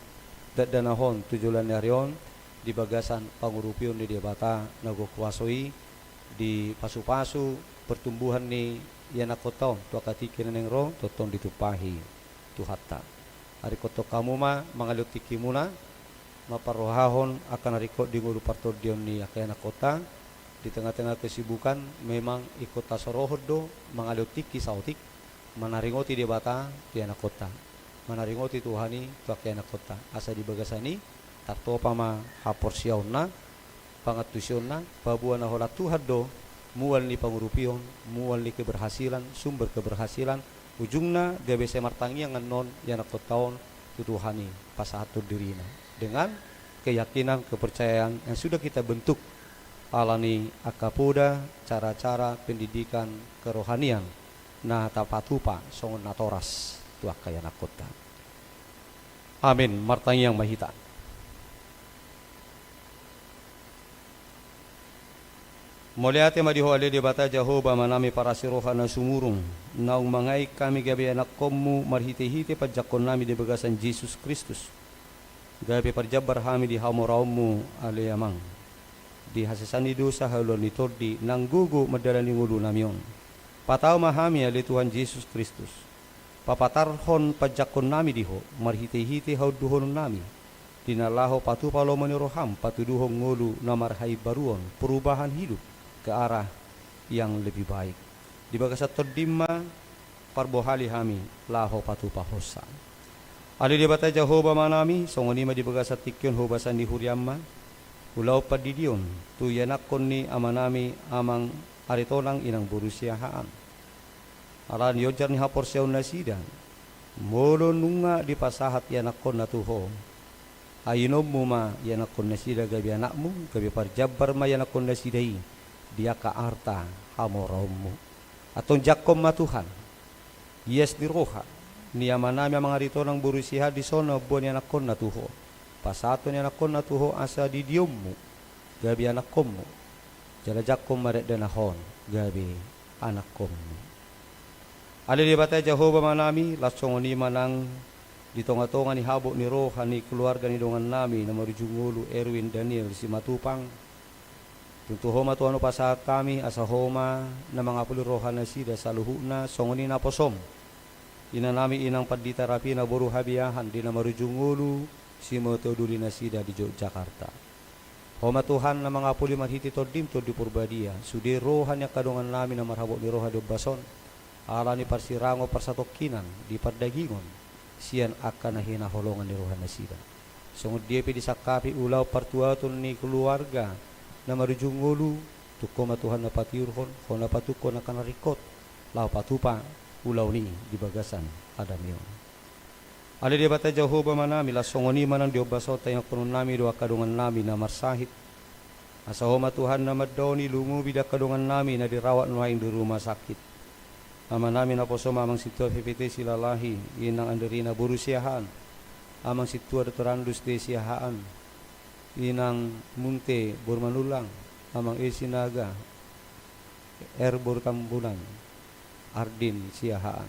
dakdanak on tu joloan ni ari on, di bagasan pangurupion ni Debata na gogo huaso i, di pasu-pasu pertumbuhan ni ianakhonta on tu angka tingki na naeng ro, tongtong ditumpahi Tuhanta. Haringkothon hamu ma mangalehon tingkimuna, mamparrohahon angka na ringkot di ngolu partondion ni angka ianakhonta. Di tengah-tengah kesibukan, memang ingkon tasorohon do mangalehon tingki saotik, manaringoti Debata tu ianakkonta, manaringoti Tuhan i tu angka ianakkonta, asa di bagasan i tartopa ma haporseaonna, pangantusionna, paboa na holan Tuhan do mual ni pangurupion, mual ni keberhasilan, sumber keberhasilan, ujungna gabe sai martangiang annon ianakkonta on tu Tuhan i pasahathon dirina dengan keyakinan, kepercayaan yang sudah kita bentuk ala ni angka poda, cara-cara pendidikan kerohanian na tapatupa songon natoras tu angka ianakkonta. Amin. Martangiang ma hita. Mauliate ma di Ho ale Debata Jahowa, Amanami parasi roha na sumurung, naung mangaik hami gabe ianakkonmu marhite-hite panjangkonnami di bagasan Jesus Kristus, gabe parjambar hami di hamoraonmu ale Amang. Di hasesaan ni dosa, haluaon ni tondi, nang gogo mandalani ngolunami on, patau ma hami ale Tuhan Jesus Kristus. Papatarhon panjangkonnami di Ho marhite-hite haunduhononnami, di na laho patupa lomo ni roham patuduhon ngolu na marhaimbaruon, perubahan hidup ke arah yang lebih baik. Di bagasan tondim ma parbohali hami laho patupahonsa. Ale Debata Jahowa Amanami, songon i ma di bagasan tingki on hobasan ni huriam ma ulaon pandidion tu ianakkon ni amanami Amang Aritonang inang boru Siahaan. Ala ni onjar ni haporseaon nasida, molo nunga dipasahat ianakkonna tu Ho, ainonmu ma ianakkon nasida gabe anakmu, gabe parjambar ma ianakkon nasida i di angka arta hamoraonmu. Antong jangkon ma Tuhan ias ni roha ni amanami Amang Aritonang boru Siahaan dison na mamboan ianakkonna tu Ho. Pasahathon ianakkonna tu Ho asa didionmu gabe anakkonmu, jala jangkon ma dakdanak on gabe anakkonmu. Ale Debata Jahowa Amanami, laos songon i ma nang di tonga-tonga ni habot ni roha ni keluarga ni dongannami na marujung ngolu Erwin Daniel Simatupang. Tontu Ho ma Tuhan hupasahat hami asa Ho ma na mangapuli roha nasida saluhutna, songon i naposom inanami inang pandita Rapina boru Habiahan di na marujung ngolu Simotoduli nasida di Jogjakarta. Ho ma Tuhan na mangapuli marhite tondim Tondi Porbadia sude roha ni angka dongannami na marhabot ni roha di ombas on, ala ni parsirangon parsatongkinan di pardagingon sian angka na hinaholongan ni roha nasida. Songon dia pe disangkapi ulaon partuaton ni keluarga na marujung ngolu, tung Ho ma Tuhan na patiurhon, Ho na patungkon angka na ringkot laho patupa ulaon i di bagasan adameon. Ale Debata Jahowa Amanami, laos songon i ma nang di ombas on taingothononnami do angka dongannami na marsahit, asa Ho ma Tuhan na mandaoni, lumobi di angka dongannami na dirawat nuaeng di rumah sakit. Amanami naposom Amang Sintua P P T Silalahi, Inang Anderina boru Siahaan, Amang Sintua Doktor Andus T Siahaan, Inang Munte boru Manullang, Amang E Sinaga, R boru Tambunan, Ardin Siahaan.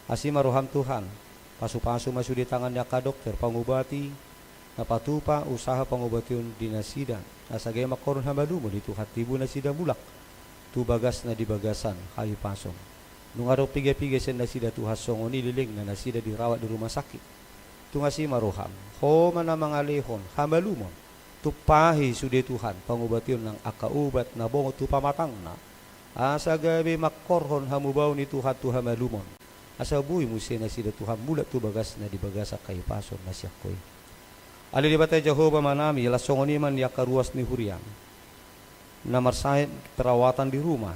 Asi ma roham Tuhan, pasu-pasu ma sude tangan ni angka dokter pangobati na patupa usaha pangobation di nasida, asa gabe mangkorhon hamalumon i Tuhan, tibu nasida mulak tu bagas na di bagasan hahipason. Nunga adong piga-piga sian nasida Tuhan, songon i lelengna nasida dirawat di rumah sakit. Tung asi ma roham, Ho ma na mangalehon hamalumon. Tumpahi sude Tuhan pangobation nang angka ubat na bongot tu pamatangna, asa gabe mangkorhon hamubaon i Tuhan tu hamalumon, asa boi muse nasida Tuhan mulak tu bagas na di bagasan hahipason na sian Ho i. Ale Debata Jahowa Amanami, laos songon i ma di angka ruas ni huriam na marsahit perawatan di rumah,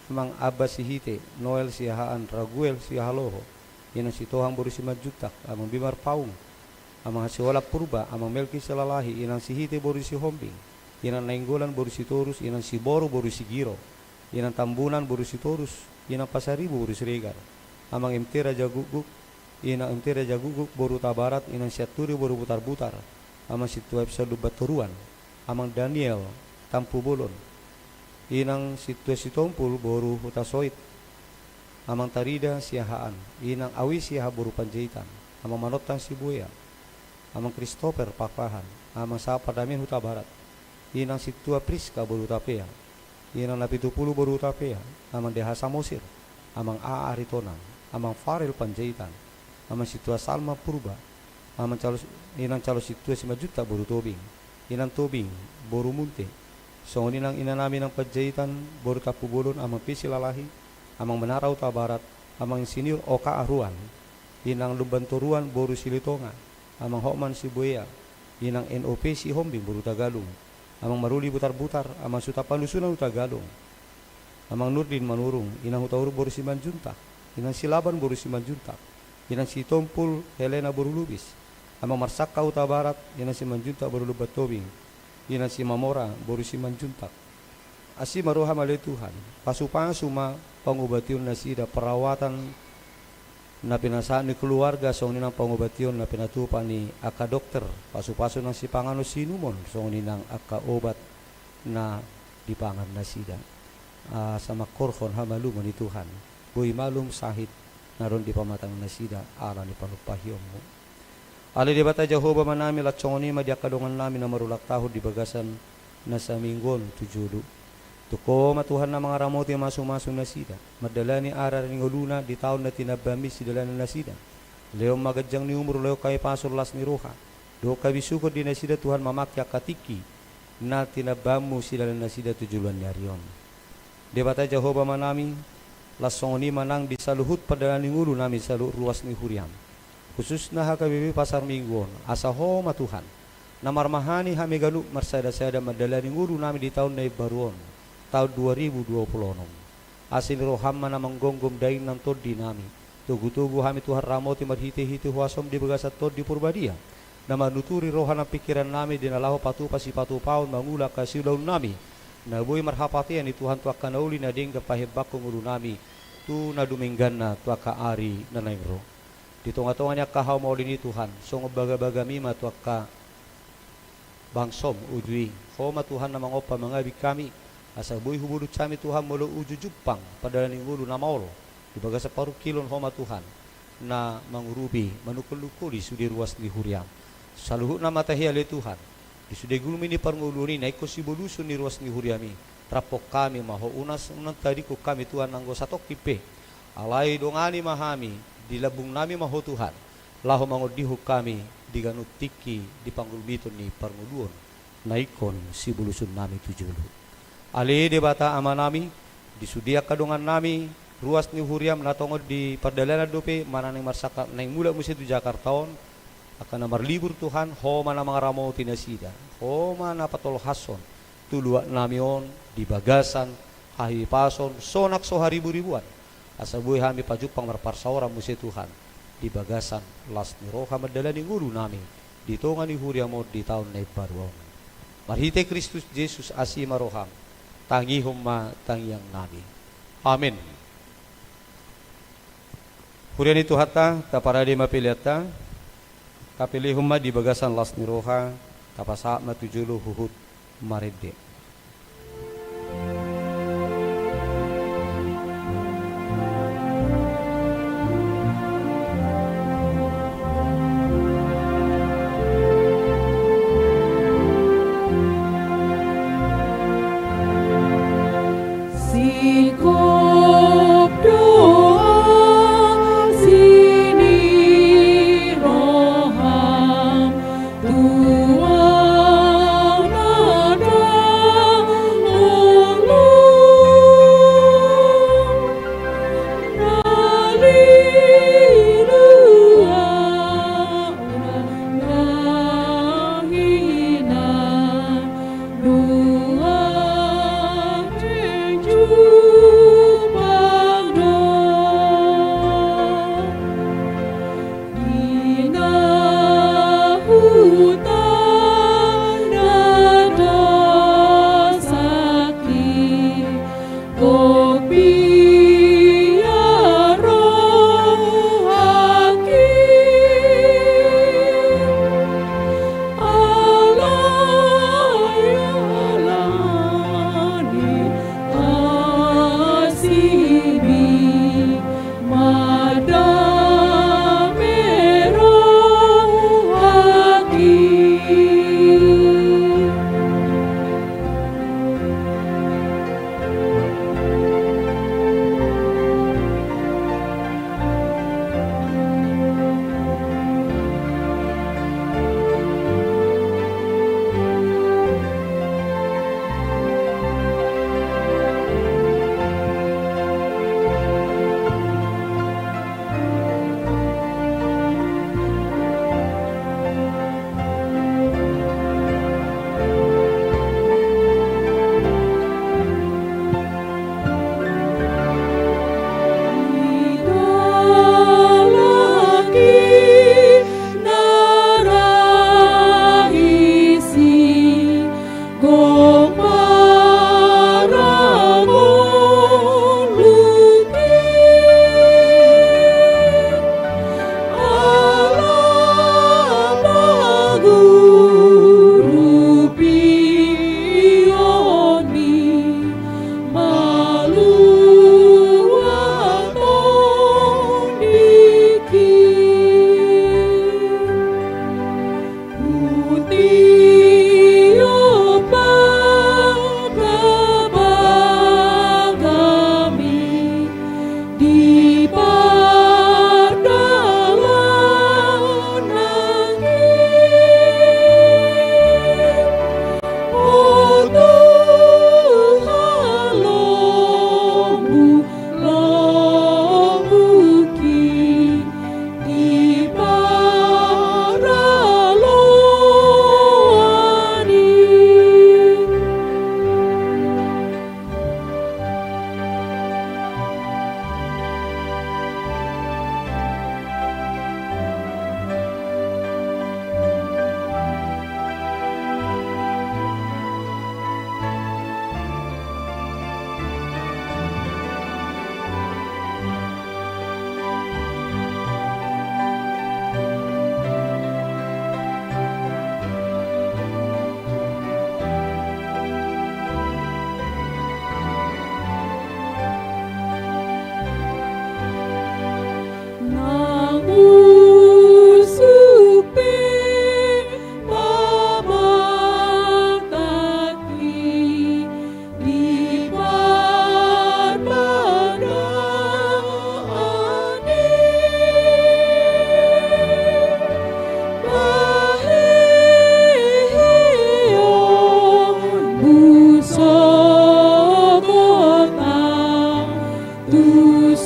Amang Abas Sihite, Noel Siahaan, Raguel Sihaloho, Inang Sitohang boru Simanjuntak, Amang Bimar Paung, Amang Hasiholan Purba, Amang Melki Silalahi, Inang Sihite boru Sihombing, Inang Nainggolan boru Sitorus, Inang Siboru boru Sigiro, Inang Tambunan boru Sitorus, Inang Pasaribu boru Siregar, Amang M T Raja Gukguk, Inang M T Raja Gukguk boru Hutabarat, Inang Sianturi boru Butarbutar, Amang Sintua Epson Lumbantoruan, Amang Daniel Tampubolon, Inang Sintua Sitompul boru Hutasoit, Amang Tarida Siahaan, Inang Awi Siahaan boru Panjaitan, Amang Manontang Sibuea, Amang Christopher Pakpahan, Amang Sahat Pardamaian Hutabarat, Inang Sintua Priska boru Hutapea, Inang Napitupulu boru Hutapea, Amang D H Samosir, Amang A A Aritonang, Amang Farel Panjaitan, Amang Sintua Salma Purba, Amang Calo, Inang Calo Sintua Simanjuntak boru Tobing, Inang Tobing boru Munte, songon i nang inanami Inang Panjaitan boru Tampubolon, Amang P Silalahi, Amang Menara Hutabarat, Amang Insinyur Oka Aruan, Inang Lumban Toruan boru Silitonga, Amang Hotman Sibuea, Inang N O P Sihombing boru Tagalung, Amang Maruli Butarbutar, Amang Suta Panusunan Hutagalung, Amang Nurdin Manurung, Inang Hutauruk boru Simanjuntak, Inang Silaban boru Simanjuntak, Inang Sitompul Helena boru Lubis, Amang Marsangka Hutabarat, Inang Simanjuntak boru Lumban Tobing, Inang Simamora boru Simanjuntak. Asi ma roham ale Tuhan, pasupasu ma pangobation nasida, perawatan na pinasahat ni keluarga, songon i nang pangobation na pinatupa ni angka dokter, pasupasu nang sipanganon siinumon, songon i nang angka obat na dipangan nasida. Asa mangkorhon hamalumon i Tuhan, boi malum sahit na ro di pamatang nasida ala ni panumpahionmu. Ale Debata Jahowa Amanami, laos songon i ma di angka dongannami na marulang tahun di bagasan na saminggu on tu jolo. Tung Ho ma Tuhan na mangaramoti masumasu nasida, mandalani ari-ari ni ngoluna di taon na tinambaMi sidalanan nasida. Lehon ma ganjang ni umur, lehon hahipason, las ni roha dohot habisuhon di nasida Tuhan, mamangke angka tingki na tinambaMu sidalanan nasida tu joloan ni ari on. Debata Jahowa Amanami, laos songon i ma nang di saluhut pardalanan ni ngolunami saluhut ruas ni huriaM, khususna H K B P Pasar Minggu on, asa Ho ma Tuhan na marmahani hami ganup marsada-sada mandalani ngolunami di taon na imbaru on, taon dua ribu dua puluh onom. Asi ni rohaM ma na manggomgom daing nang tondinami. Togu-togu hami Tuhan, ramoti marhite-hite huasoM di bagasan Tondi Porbadia, na manuturi roha nang pingkirannami di na laho patupa sipatupaon, mangula angka siulaonnami, na boi marhapatean i Tuhan tu angka na uli na denggan pahembangkon ngolunami tu na dumengganna tu angka ari na naeng ro. Di tonga-tonga ni angka hamaolin i Tuhan, songon bagabaga-Mi ma tu angka bangsoM uju i. Ho ma Tuhan na mangompa mangabing hami, asa boi hubolus hami Tuhan molo uju jumpang pardalanan ni ngolu na maol di bagasan parungkilon. Ho ma Tuhan na mangurupi, manungkol-nungkoli sude ruas ni huriaM. Saluhutna ma tahi ale Tuhan, di sude gulmi ni parngoluon i na ingkon siboluson ni ruas ni huriaM i, raphon hami ma Ho, unang, unang tadingkon hami Tuhan anggo satongkin pe. Alai dongani ma hami, di lambungnami ma Ho Tuhan, laho mangondihon hami di ganup tingki di panggulmiton ni parngoluon na ingkon sibolusonnami tu jolo. Ale Debata Amanami, di sude angka dongannami ruas ni huriaM na tongon di pardalanan dope manang naeng marsangkap naeng mulak muse tu Jakarta on, angka na marlibur Tuhan, Ho ma na mangaramoti nasida, Ho ma na patolhashon tu luatnami on di bagasan hahipason sonang so haribu-ribuan, asa boi hami pajumpang marparsaoran muse Tuhan di bagasan las ni roha mandalani ngolunami di tonga ni huriaM on di taon na imbaru on. Marhite Kristus Jesus, asi ma rohaM, tangihon ma tangiangnami. Amen. Huria ni Tuhanta, taparade ma peleanta, tapelehon ma di bagasan las ni roha, tapasahat ma tu jolo huhut marende. Singkop do asi ni rohaM tu ahu na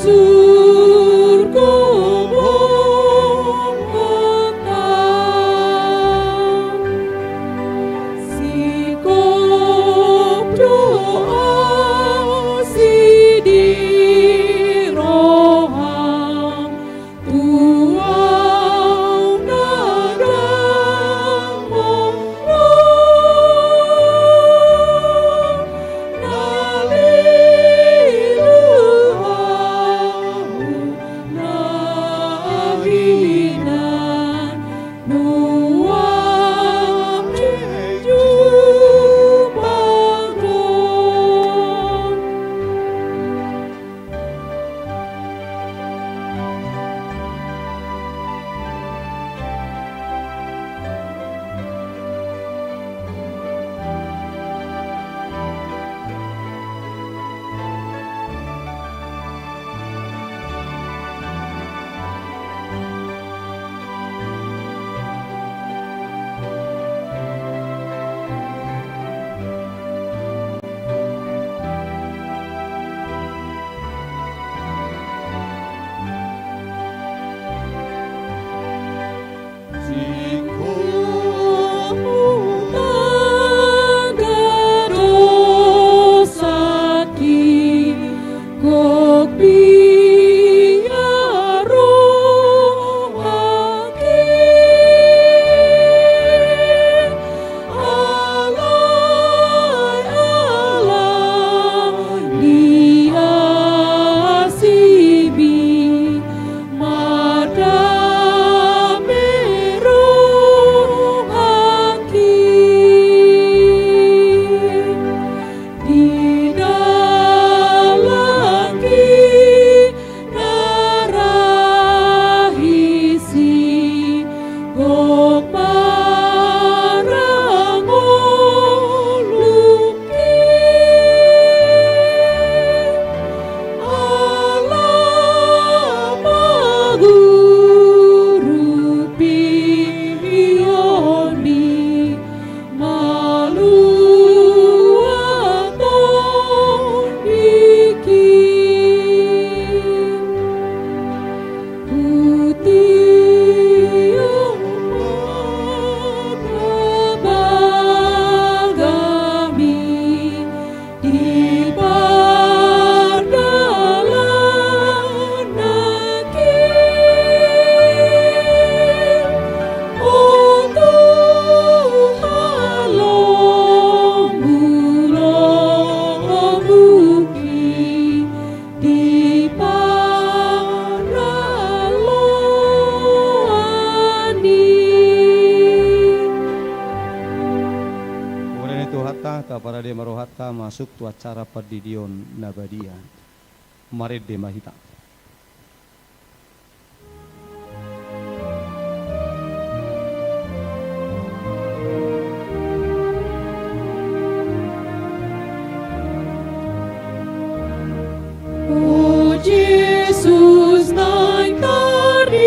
Surgo bonggota, singkop do asi di roham, tu ahu na dang molo, na lilu ahu na hinan, nuaeng jumpang do. Singkop do tangkas do sangkik, gok piar rohangki. Alai, alai ni asimi, mardame rohangki. Di dalanki na ra hisi, gok marangoluhi. Ala pangurupionni, malua tondingki. Hutiop ma bagami di pardalananki. O Tuhan, lombu-lombungki di pardalananmi. Huria ni Tuhanta, taparade ma rohanta masuk tu acara pandidion na badia. Marende ma hita. O Jesus naeng tardidi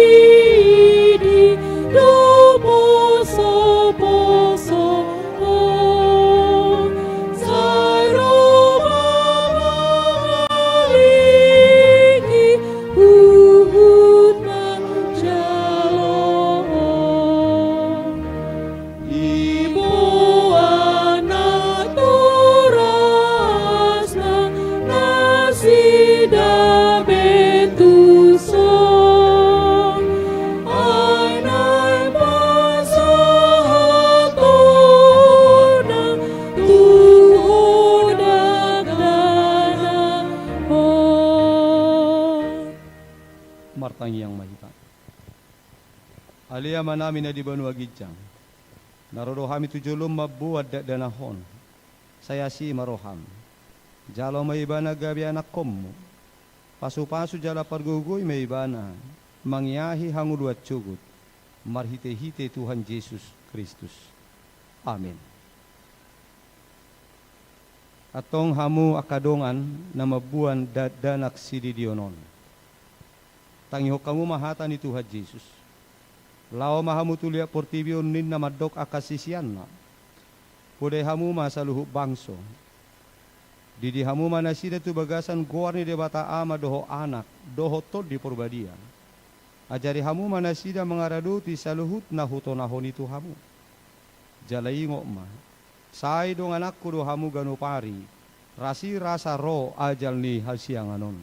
do poso-poso, sai ro ma mangalangka huhut manjalo. Diboan natorasna nasida bentuson, ai naeng pasahatonna tu Ho dakdanak on. Martangiang ma hita. Ale Amanami na di banua ginjang, na ro do hami tu jolom mamboan dakdanak on, sai asi ma roham. Jalo ma Ibana gabe anakkonmu. Pasu-pasu jala pargogoi ma Ibana mangiahi hangoluan sogot, marhite-hite Tuhan Jesus Kristus. Amen. Antong hamu angka dongan na mamboan dakdanak sididion on, tangihon hamu ma hata ni Tuhan Jesus. Laho ma hamu tu liat portibi on, ninna mandok angka siseanna. Podai hamu ma saluhut bangso. Didi hamu ma nasida tu bagasan goar ni Debata Ama dohot Anak, dohot Tondi Porbadia. Ajari hamu ma nasida mangaradoti saluhut na hutonahon i tu hamu. Jala ingot ma, sai dongananku do hamu ganup ari, rasirasa ro ajal ni hasiangan on.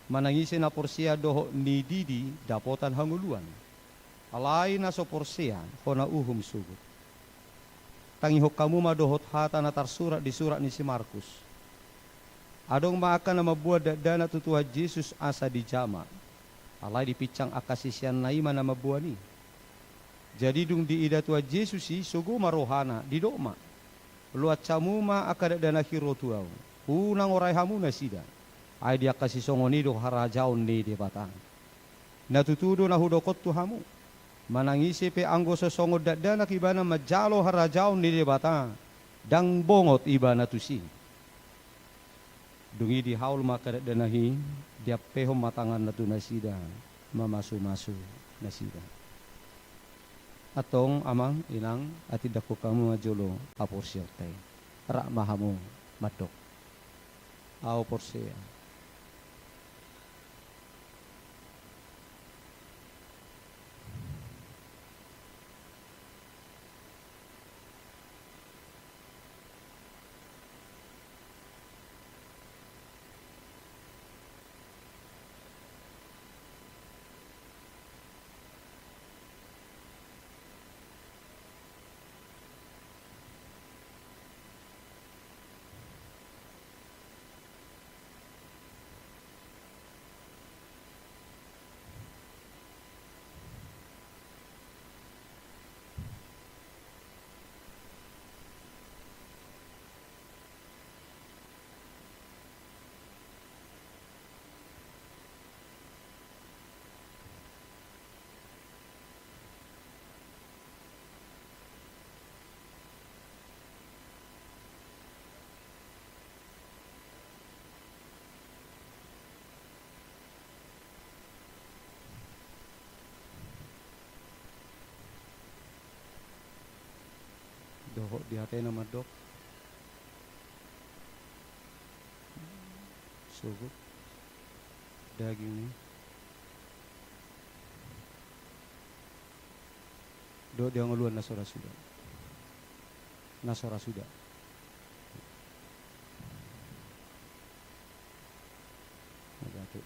Manang ise na porsea dohot nididi dapotan hangoluan. Alai na so porsea, hona uhum sogot. Tangihon hamu ma dohot hata na tarsurat di surat ni si Markus. Adong ma angka na mamboan dakdanak tu Tuhan Jesus asa dijama. Alai dipinsang angka siseanna i ma na mamboan i. Jadi dung diida Tuhan Jesus i, sogo ma rohana, didok ma: Loas hamu ma angka dakdanak i ro tu ahu. Unang orai hamu nasida. Ai di angka sisongon i do harajaon ni Debata. Na tutu do na hudok on tu hamu: Manang ise pe anggo so songon dakdanak ibana manjalo harajaon ni Debata, ndang bongot ibana tusi. Dung i dihaol ma angka dakdanak i, diampehon ma tanganna tu nasida, mamasumasu nasida. Antong, amang, inang, atik dangkon hamu ma jolo haporseaonta i. Rap ma hamu mandok: Ahu porsea. Dohot di hatana mandok: Sogot daging ni, dohot di hangoluan na so ra suda. Na so ra suda. Mauliate.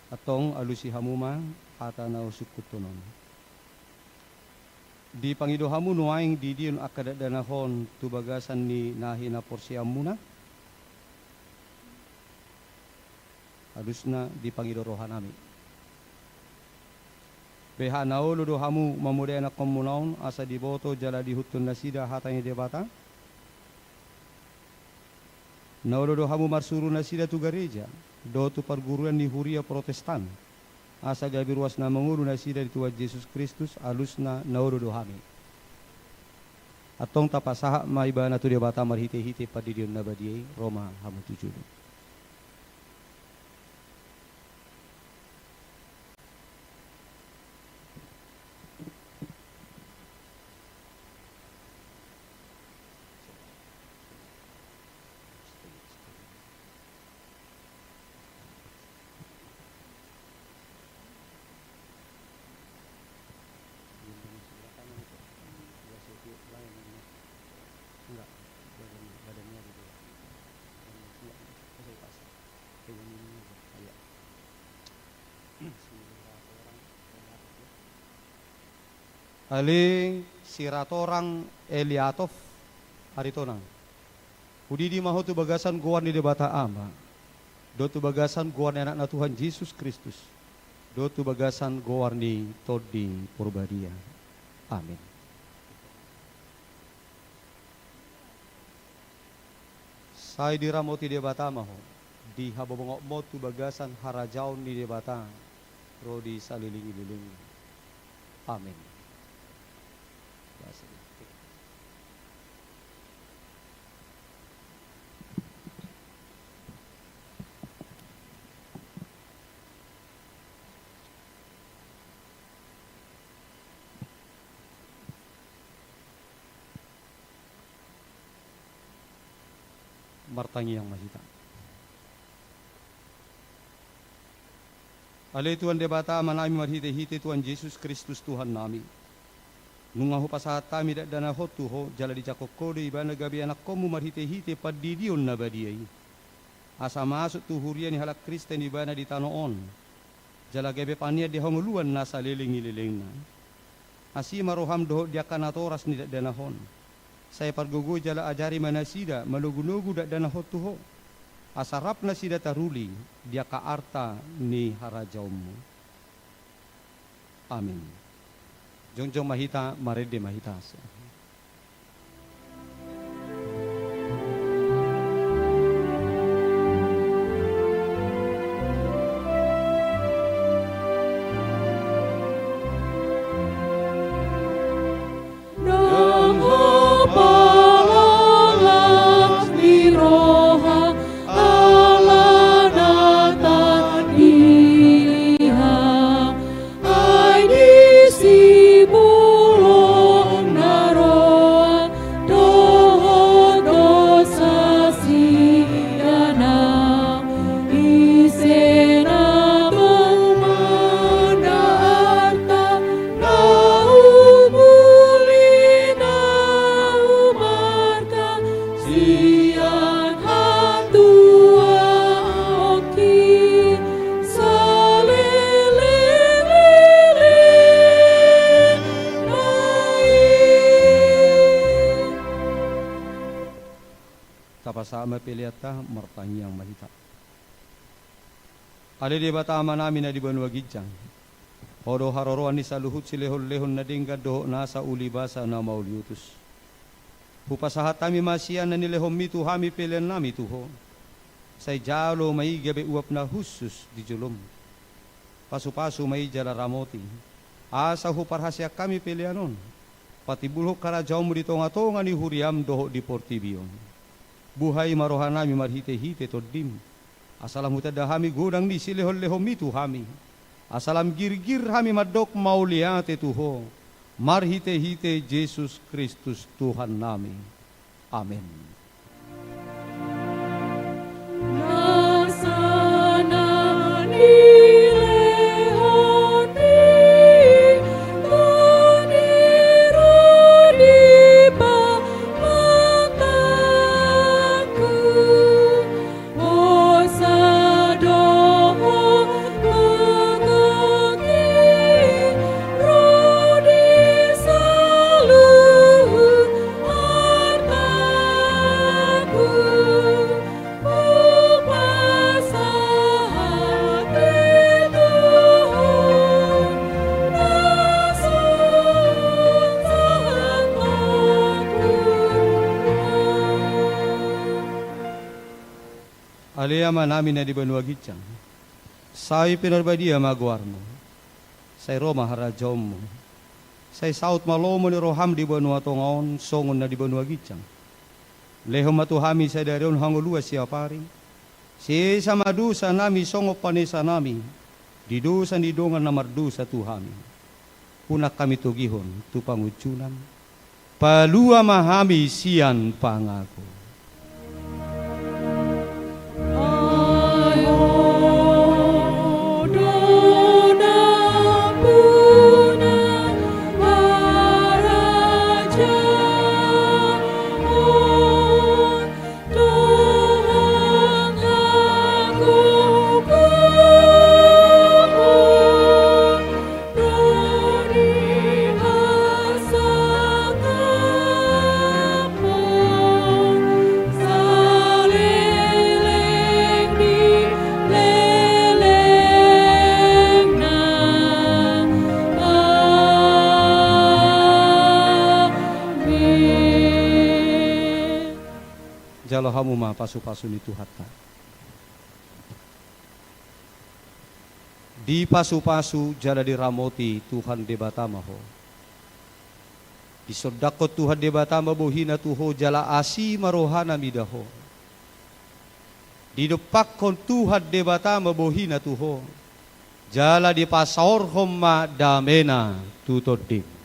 Antong alusi hamu ma hata na husungkunhon on. Dipangido hamu nuaeng didion angka dakdanak on tu bagasan ni na hinaporseaonmuna? Alusna, dipangido rohanami. Beha na olo do hamu mamodai anakkonmuna on asa diboto jala diihuthon nasida hata ni Debata? Na olo do hamu marsuru nasida tu gareja dohot tu parguruan ni huria Protestan, asa gabe ruas na mangolu nasida di Tuhan Jesus Kristus? Alusna, na olo do hami. Antong tapasahat ma ibana tu Debata marhitehite pandidion na badia i, ro ma hamu tu jolo. Ale Siratorang Eliatov Aritonang. Hudidi ma ho tu bagasan goar ni Debata Ama, dohot tu bagasan goar ni Anakna Tuhan Jesus Kristus, dohot tu bagasan goar ni Tondi Porbadia. Amin. Sai diramoti Debata ma ho di habobongonmon tu bagasan harajaon ni Debata ro di saleleng ni lelengna. Amin. Martangiang ma hita. Ale Tuhan Debata Amanami marhitehite Tuhan Jesus Kristus Tuhannami, nunga hupasahat hami dakdanak on tu Ho, jala dijangkon Ho do ibana gabe anakkonmu marhitehite pandidion na badia i, asa masuk tu huria ni halak Kristen ibana di tano on, jala gabe panean di hangoluan na saleleng ni lelengna. Asi ma roham dohot di angka natoras ni dakdanak on. Sai pargogoi jala ajari ma nasida manogunogu dakdanak on tu Ho, asa rap nasida taruli di angka arta ni harajaonmu. Amin. Jongjong ma hita, marende ma hita. Ndang hapalas ni roha ala na tangiang, ai disi bolon na roa dohot dosa sian ahu. Ise na tumanda arta na umuli na umarta sian hatuaonki saleleng-lelengna i. Tapasahat ma peleanta, martangiang ma hita. Ale Debata Amanami na di banua ginjang, Ho do haroroan ni saluhut silehon-lehon na denggan dohot nasa ulibasa na mauliutus. Hupasahat hami ma sian na nilehonmi tu hami peleannami tu Ho. Sai jalo ma i gabe uap na hushus di jolom. Pasupasu ma i jala ramoti, asa huparhaseang hami pelean on, patimbulhon harajaonmu di tonga-tonga ni huriam dohot di portibi on. Buhai ma rohanami marhite-hite Tondim, asa lam hutanda hami godang ni silehon-lehonmi tu hami, asa lam girgir hami mandok mauliate tu Ho, marhite-hite Jesus Kristus Tuhannami. Amen. Ale Amanami na di banua ginjang, sai pinarbadia ma goarmu. Sai ro ma harajaonmu. Sai saut ma lomo ni roham di banua tonga on songon na di banua ginjang. Lehon ma tu hami sadari on hangoluan siapari. Sesa ma dosanami songon panesanami di dosa ni dongan na mardosa tu hami. Unang hami togihon tu pangunjunan. Palua ma hami sian pangago. Jalo hamu ma pasupasu ni Tuhanta. Dipasupasu jala diramoti Tuhan Debata ma ho. Disondangkon Tuhan Debata ma bohina tu ho jala asi ma rohana mida ho. Didompakkon Tuhan Debata ma bohina tu ho jala dipasaorhon ma damena tu tondim.